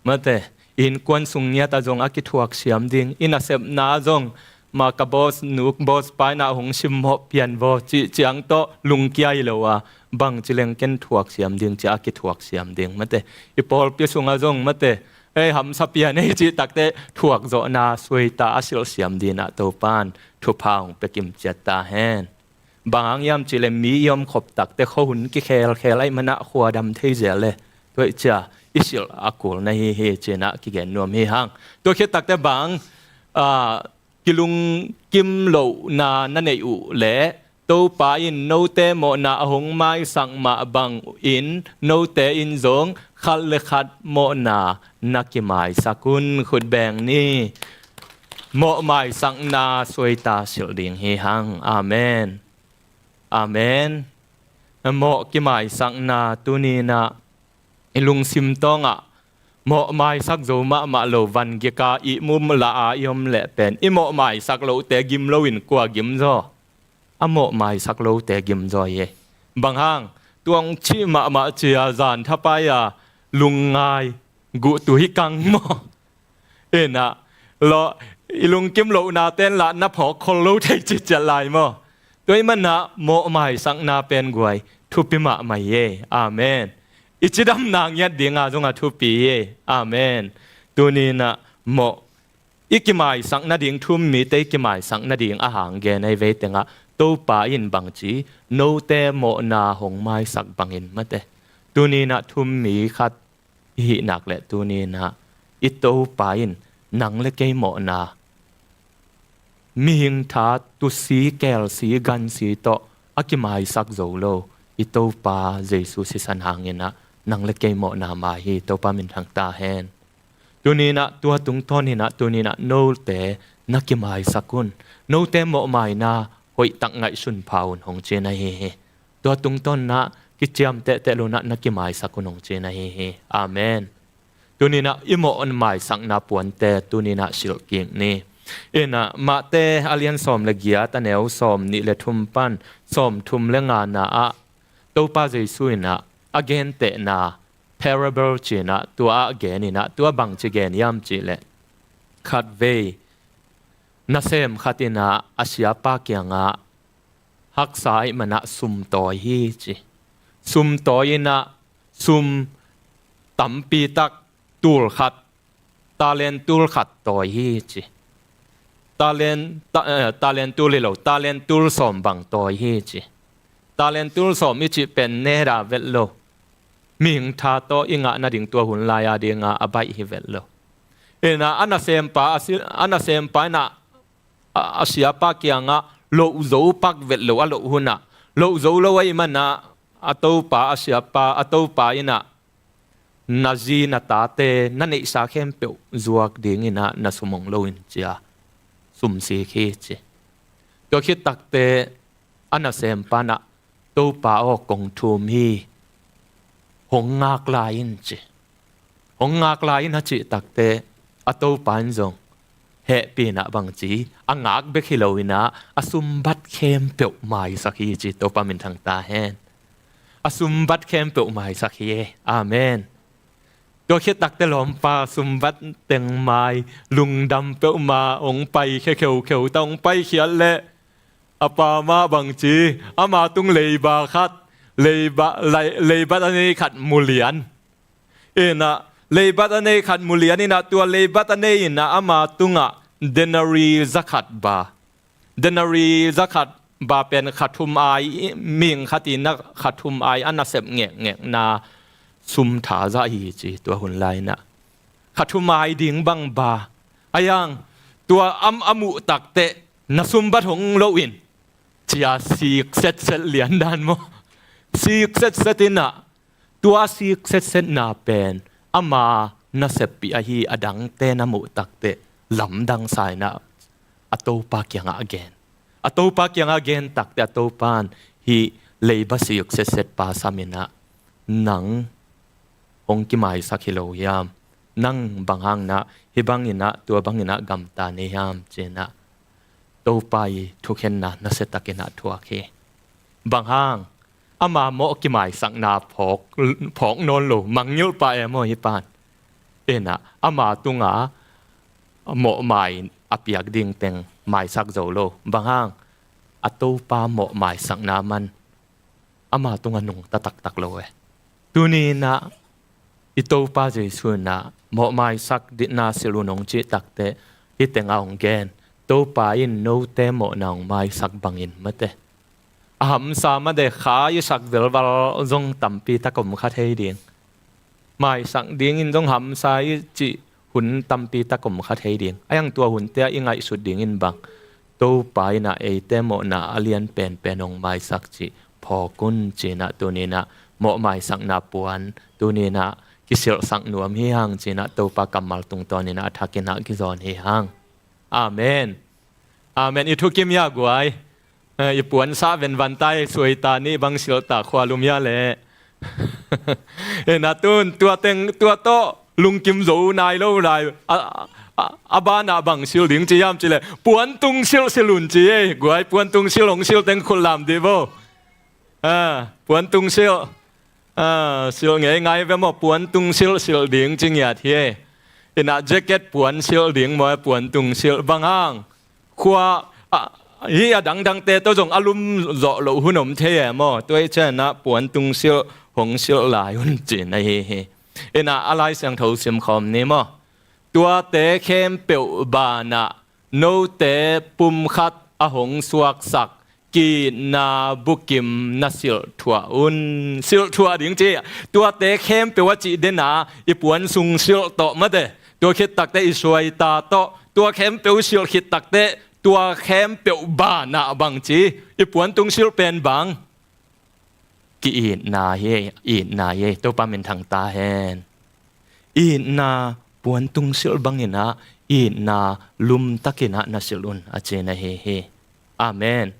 Mate, innkuan sung ngiatah zong a kithuak siam ding, i nasepna zong ma ka boss nu boss pa inah hong simmawh pian vaw cih ciang tawh lungkia hi lo a, bangci leng ken thuak siam ding cia a kithuak siam ding mate. I pawlpi sungah zong mate, ei hamsa pian ei cih takte thuak zawhna suaita a silh siam dinah Topan thupha hong pia kim ciat ta hen. Bang hang hiam cihleh mi i omkhop takte khuahun kikhelkhel ahih manah khuadam thei zel le. Tua ih cia i silh a kul na hi hi cinah kigen nuam hi hang. Tua khit takte bang, a, kilungkim lohna na neih uh leh Topa in note mawhna a hong maisak mah bangin note in zong khat le khat mawhna na kimaisak un. Khut beng ni. Mawh maisakna suaita silh ding hi hang. Amen. Amen. Mawh kimaisakna tuninah i lungsim tawngah mawh maisak zo mahmah lo, van gika ihmu la a i om leh pen i mawh maisak lohte gim loin kua gim zaw? A mawh maisak lote gim zaw hi. Bang hang? Tuang cih mahmah cia zan thapai a lungngai guhtu hi kang maw? Inah lawh, i lungkim lohna ten lah na phawk khol lo thei ciciat lai maw? Tua ih manah mawh maisakna pen guai thupi mahmah hi. Amen. I cidamna ngiat dinga zong a thupi hi. Amen. Tuninah mawh i kimaisak nading, thu-um mite i kimaisak nading a hang gen ahi vei tengah Topa in bangci note mawhna hong maisak bangin mate. Tuninah thu-um mi khat i hih nak leh tuninah i Topa in nang le kei mawhna mihing tha, tusi, kelsi, gansi tawh a kimaisak zo lo i Topa Jesu sisan hanginah nang le kei mawhna mai hi. Topa minthang ta hen. Tuninah tua tungtawninah tuninah note na kimaisak un. Note mawhmaina hoihtak ngaihsun pha un hong ci na hi hi. Tua tungtawnah kiciam tehteh loinah na kimaisak un hong ci na hi hi. Amen. Tuninah i mawh maisakna puante tuninah silhkik ni. Inah Mate a lian sawm le giat a neu sawm nih le thum pan sawm thum le ngana ah Topa Jesu inah a gentehna parable cinah tua ah gen inah tua bangci gen hiam cihleh khatvei nasem khat inah a siapa kiangah haksa ahih manah sum tawi hi ci. Sum tawi inah sum tampi tak tul khat, talent tul khat tawi hi ci. Talent, ta, eh, talent tul hi lo, talent tul sawm bang tawi hi ci. Talent tul sawm i cih pen neda vet lo. Mihing tha tawh i ngah nading tua hun lai-a dinga a baih hi vet lo. Inah a nasempa, a si, a nasempa inah a, a siapa kiangah loh zo pak vet lo a loh hunah, loh zo lo ahih manah a topa, a siapa, a topa inah na zi na tate na neihsa khempeuh zuak dinginah na sum hong lo in cia sumsik hi ci. Tua khit takte a nasempa inah Topa aw kong thum hi, hong ngak lai in ci. Hong ngak lai in a cih takte a topa in zong hehpihna bangci a ngak bek hi loinah a sumbat khempeuh maisak hi ci, Topa minthang ta hen. A sumbat khempeuh maisak hi. Amen. Tua khit takte lawmpa sumbat teng mai, lungdam peuhmah, hong paikhia kheukheu ta, hong paikhiat leh a pa mah bangci, ama tung leiba khat, leiba, lei-, leibat a nei khat mulian. Inah, leibat a nei khat mulian inah, tua leibat a nei inah ama tungah denari zakhat ba. Denari zakhat ba pen khathum ai, ming khat inah khathum ai a nasep ngekngekna sum tha zah hi ci, tua hun lai inah. Khathum ai ding bang ba. Ayang, tua am a muh takteh na sumbat hong loin cia sik setset lian dan maw? Sik setset inah, tua sik setsetna pen ama naseppih ahi a dangte na muh takteh lamdang sa inah a Topa kiangah a gen. A Topa kiangah a gen takteh a Topa in hih leiba sik setset pa sam inah, nang hong kimaisak hi lo hiam? Nang bang hang inah hih bang inah, tua bang inah gamta nei hiam ci inah Topa i thukhenna nasiatakin a thuak hi. Bang hang, ama mawh kimaisakna phawk, phawk nawn lo, mangngilh pah e maw hih pan. Inah, ama tungah mawhmai a piak ding teng maisak zo lo. Bang hang, a Topa mawhmaisakna man ama tungah nungta taktak lo e. Tuni inah i Topa Jesu inah mawhmaisak dihna silh un hong cih takteh, hih tengah hong gen, Topa in note mawhna hong maisak bangin mate. A hamsa mate, kha i sak velval zong tampi tak om kha thei ding. Maisak dingin zong hamsa i cih hun tampi tak om kha thei ding. Ayang, tua hunte ah i ngaihsut dingin bang, Topa inah eite mawhna a lian penpen hong maisak cih phawk un ci inah tuni inah mawhmaisakna puan tuni inah kisilhsak nuam hi hang ci inah Topa kammal tungtawn inah a thak inah kizawn hi hang. Amen. Amen. I thukim hia guai? Eh, i puansa venvan ta e, suaita nih bang silh ta, khualum hia leh. Inah tun, tua teng, tua tawh lungkim zo nai lo lai. A, a, a banah bang silh ding ci hiam cih leh, puantung silh silh un ci e. Guai, puantung silh hong silh teng khut lam dih vo. Ah, puantung silh. Ah, silh ngei ngai ve maw, puantung silh silh ding ci ngiat hi e. Inah jacket puan silh ding maw, puantung silh. Bang hang, khua, ah, hih a dangdangte tawh zong a lum zawh loh hun om thei e maw. Tua hi cianah puantung silh hong silh lai un ci na hi hi. Inah a Lai Siangtho simkhawm ni maw. Tuate khempeuh banah note pumkhat a hong suaksak ki-itna bukim na silhthuah un. Silhthuah ding ci. Tuate khempeuh a cih dena i puan sung silh tawh mate, tua khit takte i suaita tawh, tua khempeuh silh khit takte, tua khempeuh banah bang ci, i puantung silh pen bang, ki-itna hi, itna hi. Topa minthang ta hen. Itna puantung silh bang inah, itna lumtak inah na silh un a ci na hi hi. Amen.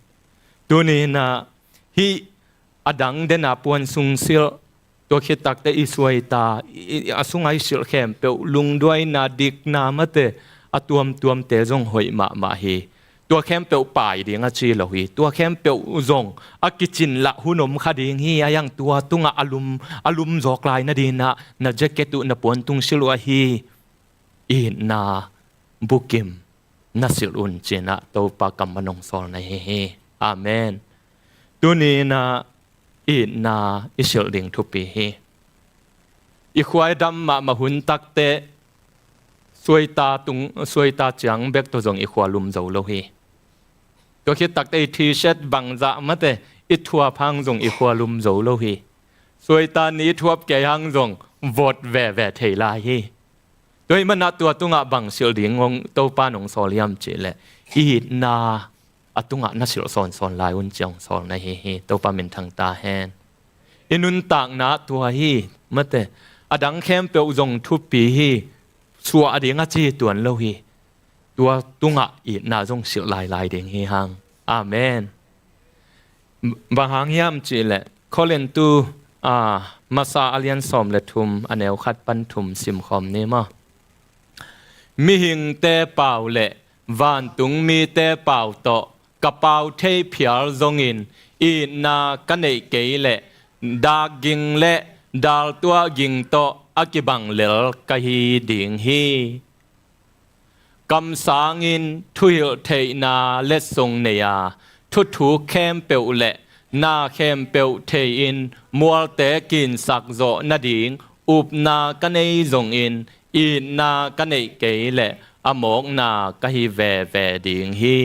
Tuni inah hih a dang dena puansung silh, tua khit takte i suaita, i, i, a sunga i silh khempeuh, lungduaina, dikna mate, a tuamtuamte zong hoih mahmah hi. Tua khempeuh pai ding a ci lo hi. Tua khempeuh zong a kicin lah hun om kha ding hi. Ayang, tua tungah a lum, a lum zawk lai nadinah na jacket uh, na puantung silh uh ahi itna bukim na silh un ci inah Topa kammal hong sawl na hi hi. Amen. Tuni inah itna i silh ding thupi hi. I khua i dam mahmah hun takte suaita tung, suaita ciang bek tawh zong i khua lum zo lo hi. Tua khit takte i t-shirt bangzah mate i thuap hang zong i khua lum zo lo hi. Suaita ni i thuap kei hang zong vot veve thei lai hi. Tua ahih manah tua tungah bang silh ding hong Topa in hong sawl hiam cih leh, itna a tungah na silh sawnsawn lai un ci hong sawl na hi hi. Topa minthang ta hen. I nuntakna tua hi mate, a dang khempeuh zong thupi hi. Suah ding a ci tuan lo hi. Tua tungah itna zong silh lailai ding hi hang. Amen. Bang hang hiam cih leh, Korintu, a, masa a lian sawm le thum, a neu khat pan thum simkhawm ni maw. mihingte pau le vantung mite pau tawh ka pau thei phial zongin, itna ka neih kei leh dak ging le dal tuah ging tawh a kibang lel ka hi ding hi. Kamsangin thuhilh theihna letsong nei a, thuthuk khempeuh le na khempeuh thei-in mualte kinsak zawh nading upna ka nei zongin, itna ka neih kei leh a mawkna ka hi veve ding hi.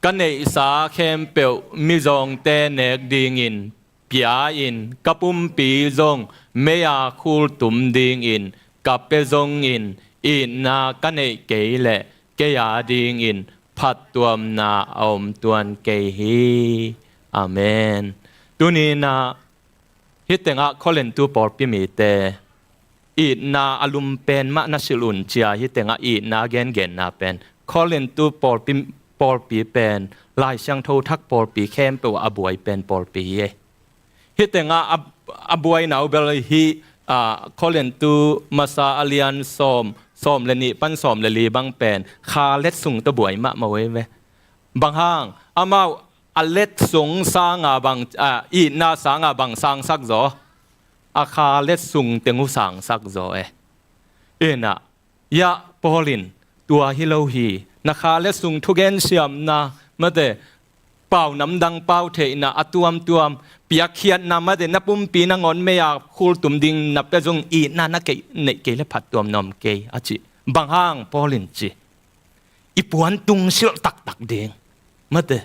Ka neihsa khempeuh mizawngte nek dingin pia-in, ka pumpi zong mei-a khultum dingin ka pia zongin, itna ka neih kei leh kei a dingin phattuamna a om tuan kei hi. Amen. Tuni-in ah hih tengah Korintu pawlpi mite itna a lum pen mah na silh un ci-a, hih tengah itna a gengenna pen Korintu pawlpi, pawlpi pen Lai Siangtho thak pawlpi khempeuh a buai pen pawlpi hi. Hih tengah a, a buaina uh bel hih, ah, Korintu masa a lian sawm, sawm le nih pan sawm le li bang pen kha letsong tawh buai mahmah uh hi ve. Bang hang, amau a letsong sanga bang, ah, itna sanga bang sangsak zaw? A kha letsong teng uh sangsak zaw e. Ina, ya, Paul in tua hi lo hi. Na kha letsong thugen siamna, mate, pau namdang pau theihna a tuamtuam, piakkhiatna, mate, na pumpi nangawn mei-a khultum ding na pia zong itna na kei, neih kei leh phattuam nuam kei a ci. Bang hang Paul in ci? I puan tungsilh taktak ding, mate,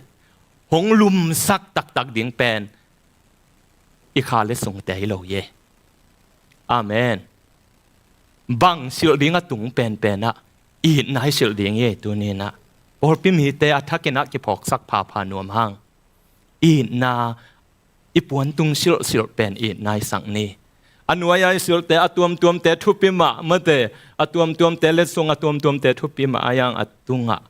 hong lumsak taktak ding pen i kha letsongte hi lo hi. Amen. Bang silh ding a tung penpen ah itna i silh ding hi. Tuni-in ah pawlpi mite a thakin ah kiphawksak phapha nuam hang. Itna, i puan tungsilh silh pen itna i sak ni. A nuai-a i silhte a tuamtuamte thupi mah, mate, a tuamtuamte letsong a tuamtuamte thupi mah a, yang a tungah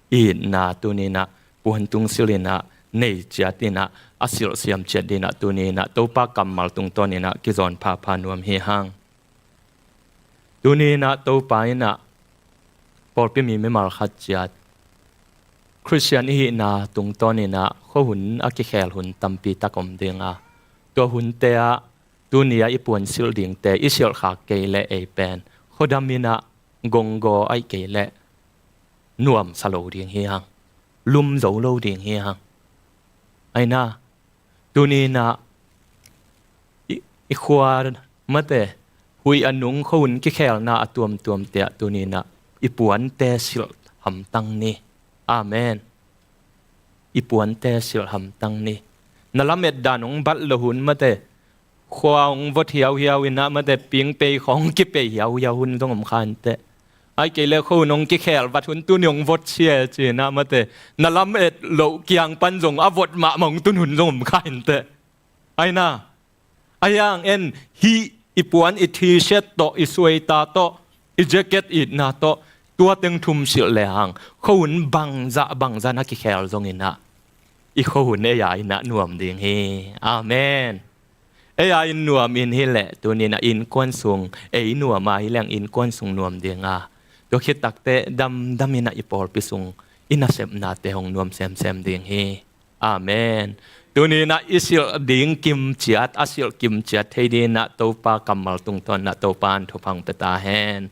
itna tuni-in ah puan tungsilh in ah nei ciat in ah, a silh siam ciat ding in ah tuni-in ah Topa kammal tungtawn in ah kizawn phapha nuam hi hang. Tuni-in ah Topa in ah pawlpi mi mimal khat ciat Khristian i hihna tungtawn in ah khuahun a kikhel hun tampi tak om ding a, tua hunte ah tuni-a i puan silh dingte i silh khak kei leh ei pen khuadam in ah gonggaw ahih kei leh nuamsa lo ding hi hang, lum zo lo ding hi hang. Aina, tuni-in ah i, i khua, mate, huih a nung khuahun kikhelna a tuamtuamte ah tuni-in ah i puante silh hamtang ni. Amen. I puante silh hamtang ni. Na lamet dan hong bat loh hun, mate, khua hong vot hiauhiau in ah, mate, pingpei khawng kipei hiauhiau hun zong om kha inteh. Ahih kei leh khuahun hong kikhel vat hun, tuni hong vot sia ci-in ah, mate, na lamet loh kiang pan zong a vot mahmah hong tun hun zong om kha inteh. Aina, a yang en, hih i puan, i T-shirt tawh, i suaita tawh, i jacket itna tawh, tua teng thum silh lehang khuahun bangzah bangzah na kikhel zongin ah i khuahun ei-a in ah nuam ding hi. Amen. Ei-a in nuam in hi leh tuni-in ah innkuan sung ei nuam a hi leng innkuan sung nuam ding a, tua khit takteh damdam in ah i pawlpi sung i nasepnate hong nuam semsem ding hi. Amen. Tuni-in ah i silh ding kimciat, a silh kimciat thei dingin ah Topa kammal tungtawn in ah Topa in thupha hong pia ta hen.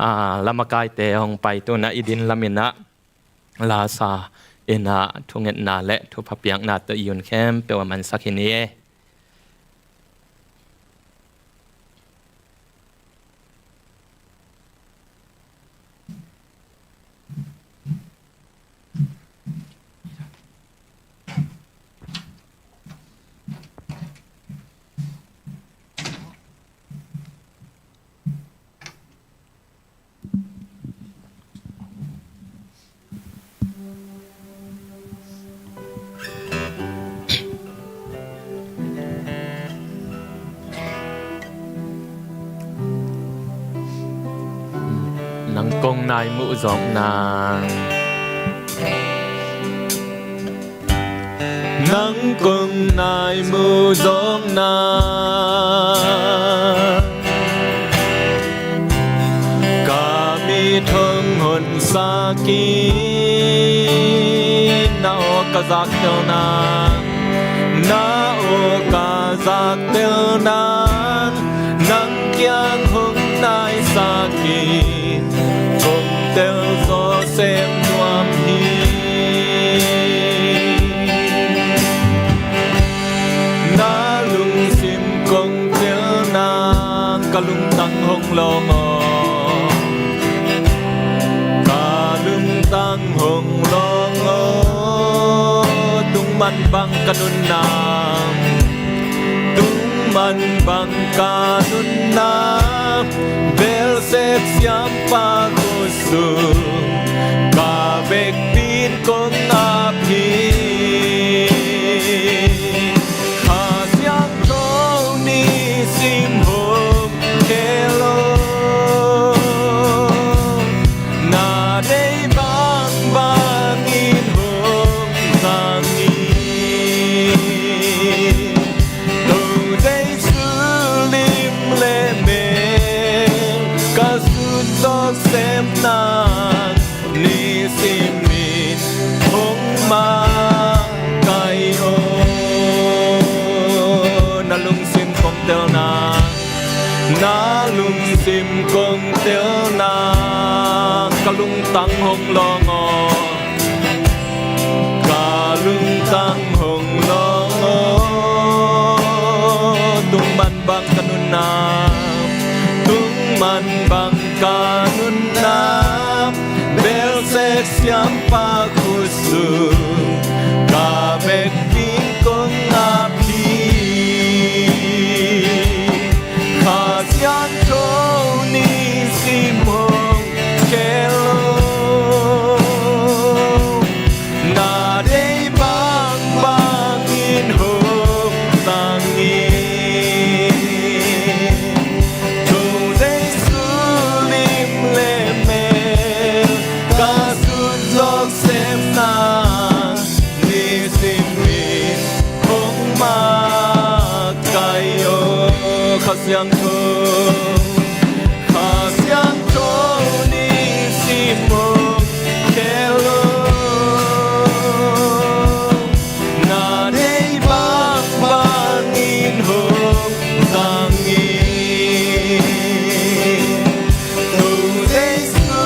Ah, lamakaite hong pai tungin ah i din lamin ah lasa in ah thungetna le thupha piakna tawh i hun khempeuh a mansak hi ni e. Nang kong nai muh zawk nang. Nang kong nai muh zawk nang. Ka mi Sakin na aw ka zaktel nang, na aw ka zaktel nang, nang kiang hong nai sakin kong tel zawh sem nuam hi. Na lungsim kong tel nang, ka lungtang hong lawng aw, ka lungtang hong lawng aw. Tungman bang ka nunna, tungman bang ka nunna, belsek siampa khut sung ka vekpi-in kong ap hi. Kha Siangtho nisim hong khel aw, na deih bangbangin hong zang in. Tua Jesu lim le mel ka sut zawh sem nang, nisimin hong makaih aw. Na lungsim kong tel nang, na lungsim kong tel nang, ka lungtang hong lawng aw, ka lungtang hong lawng aw. Tungman bang ka nunna, tungman bang ka nunna, belsek siampa khut sung ka vekpi-in kong ap hi. Kha Siangtho nisim hong khel aw, na deih bangbangin hong zang in. Tua Jesu lim le mel ka sut zawh sem nang, nisimin hong makaih aw. Kha Siangtho, Kha Siangtho nisim hong khel aw, na deih bangbangin hong zang in. Tua Jesu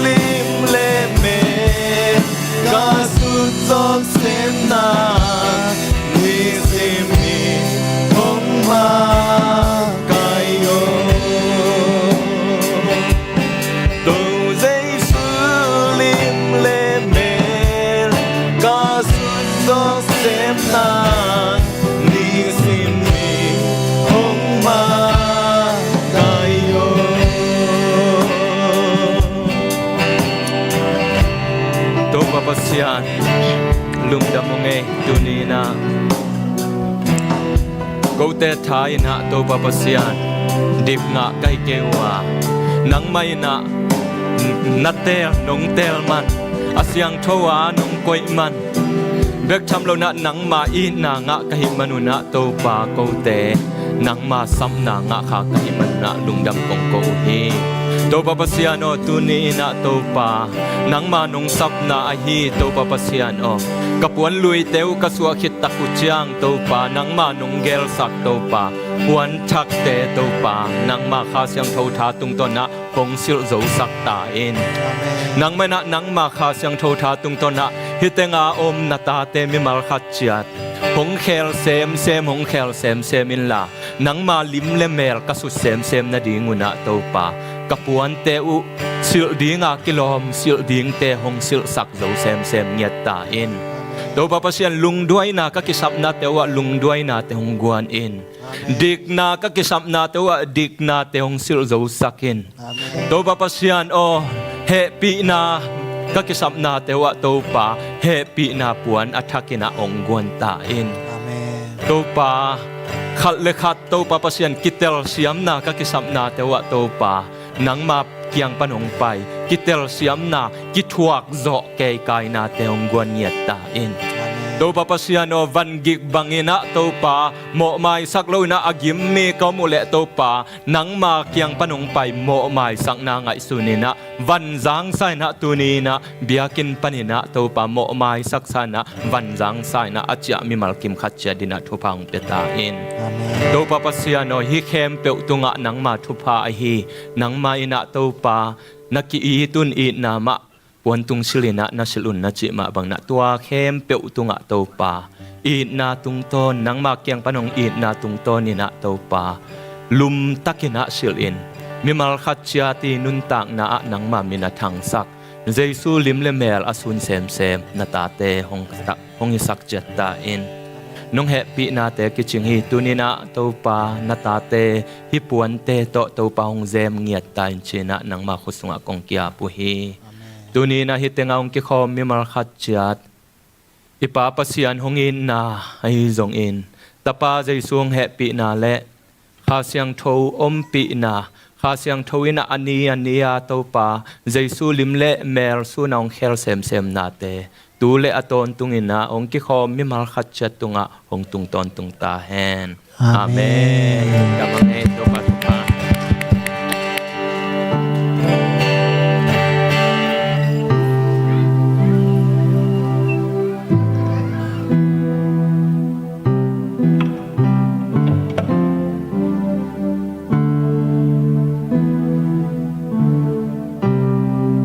lim le mel ka sut zawh sem nang, nisimin hong makaih aw. Tua Jesu lim le mel ka sut zawh sem nang, nisimin hong makaih aw. Topa Pasian, lungdam ung ei, tuni in ah kote tha in ah Topa Pasian, dip ngah ka hi kei uh a, nangmah in ah na teel, nong teel man, a siangtho a nong koih man bek tham lo in ah nangma itna ngah ka hih man un ah Topa, kote nangma sapna ngah kha ka hih man un ah lungdam kong ko uh hi. Topa Pasian aw, tuni in ah Topa, nangma nong sapna ahi Topa Pasian aw, ka puan luite uh ka suah khit tak uh ciang Topa, nangma nong gelsak Topa, puan thakte Topa, nangma Kha Siangtho tha tungtawn ah hong silh zosak ta in. Amen. Nangmah in ah nangma Kha Siangtho tha tungtawn ah hih teng a om na tate mimal khat ciat hong khel semsem, hong khel semsem inla, nangma lim le mel ka sut semsem nading un ah Topa, ka puante uh silh ding a kilawm silh dingte hong silhsak zo semsem ngiat ta in. Topa Pasian, lungduaina ka kisapnate uh ah lungduainate hong guan in. Amen. Dikna ka kisapnate uh ah diknate hong silh zosak in. Amen. Topa Pasian aw, hehpihna ka kisapnate uh ah Topa, hehpihna puan a thak in ah hong guan ta in. Amen. Topa, khat le khat Topa Pasian, kitelsiamna ka kisapnate uh ah Topa, nangma kiang pan hong pai kitelsiamna, kithuak zawh keikainate hong guan ngiat ta in. Amen. Topa Pasian aw, van gik bangin ah Topa mawhmaisak loin ah a gim mi ka om uh leh Topa, nangma kiang pan hong pai mawhmaisakna ngaihsun in ah, van zangsa in ah tuni in ah biakinn panin ah Topa mawhmaisaksa in ah, van zangsa in ah a ciah mimal kim khat ciat in ah thupha hong pia ta in. Amen. Topa Pasian aw, hih khempeuh tungah nangma thupha ahi, nangma in ah Topa na ki-it un, itna mah puantung sil in ah na silh un na cih mah bangin ah tua khempeuh tungah Topa, itna tungtawn, nangma kiang pan hong itna tungtawn in ah Topa, lumtak in ah silh in, mimal khat ciat i nuntakna ah nangma min a thangsak, Jesu lim le mel a sun semsem na tate hong tak, hong hisak ciat ta in. Nong hehpihnate kicing hi. Tuni in ah Topa, na tate hih puante tawh Topa hong zem ngiat ta in ci in ah nangma khut sungah kong ki-ap uh hi. Amen. Tuni in ah hih tengah hong kikhawm mimal khat ciat i Pa Pasian hong itna ahi zongin, Tapa Jesu hong hehpihna le Kha Siangtho ompihna, Kha Siangtho in ah a ni a ni-a Topa, Jesu lim le mel sun a hong khel semsemnate tu le a tawntung in ah hong kikhawm mimal khat ciat tungah hong tung tawntung ta hen. Amen. Amen. Ka mang e, Topa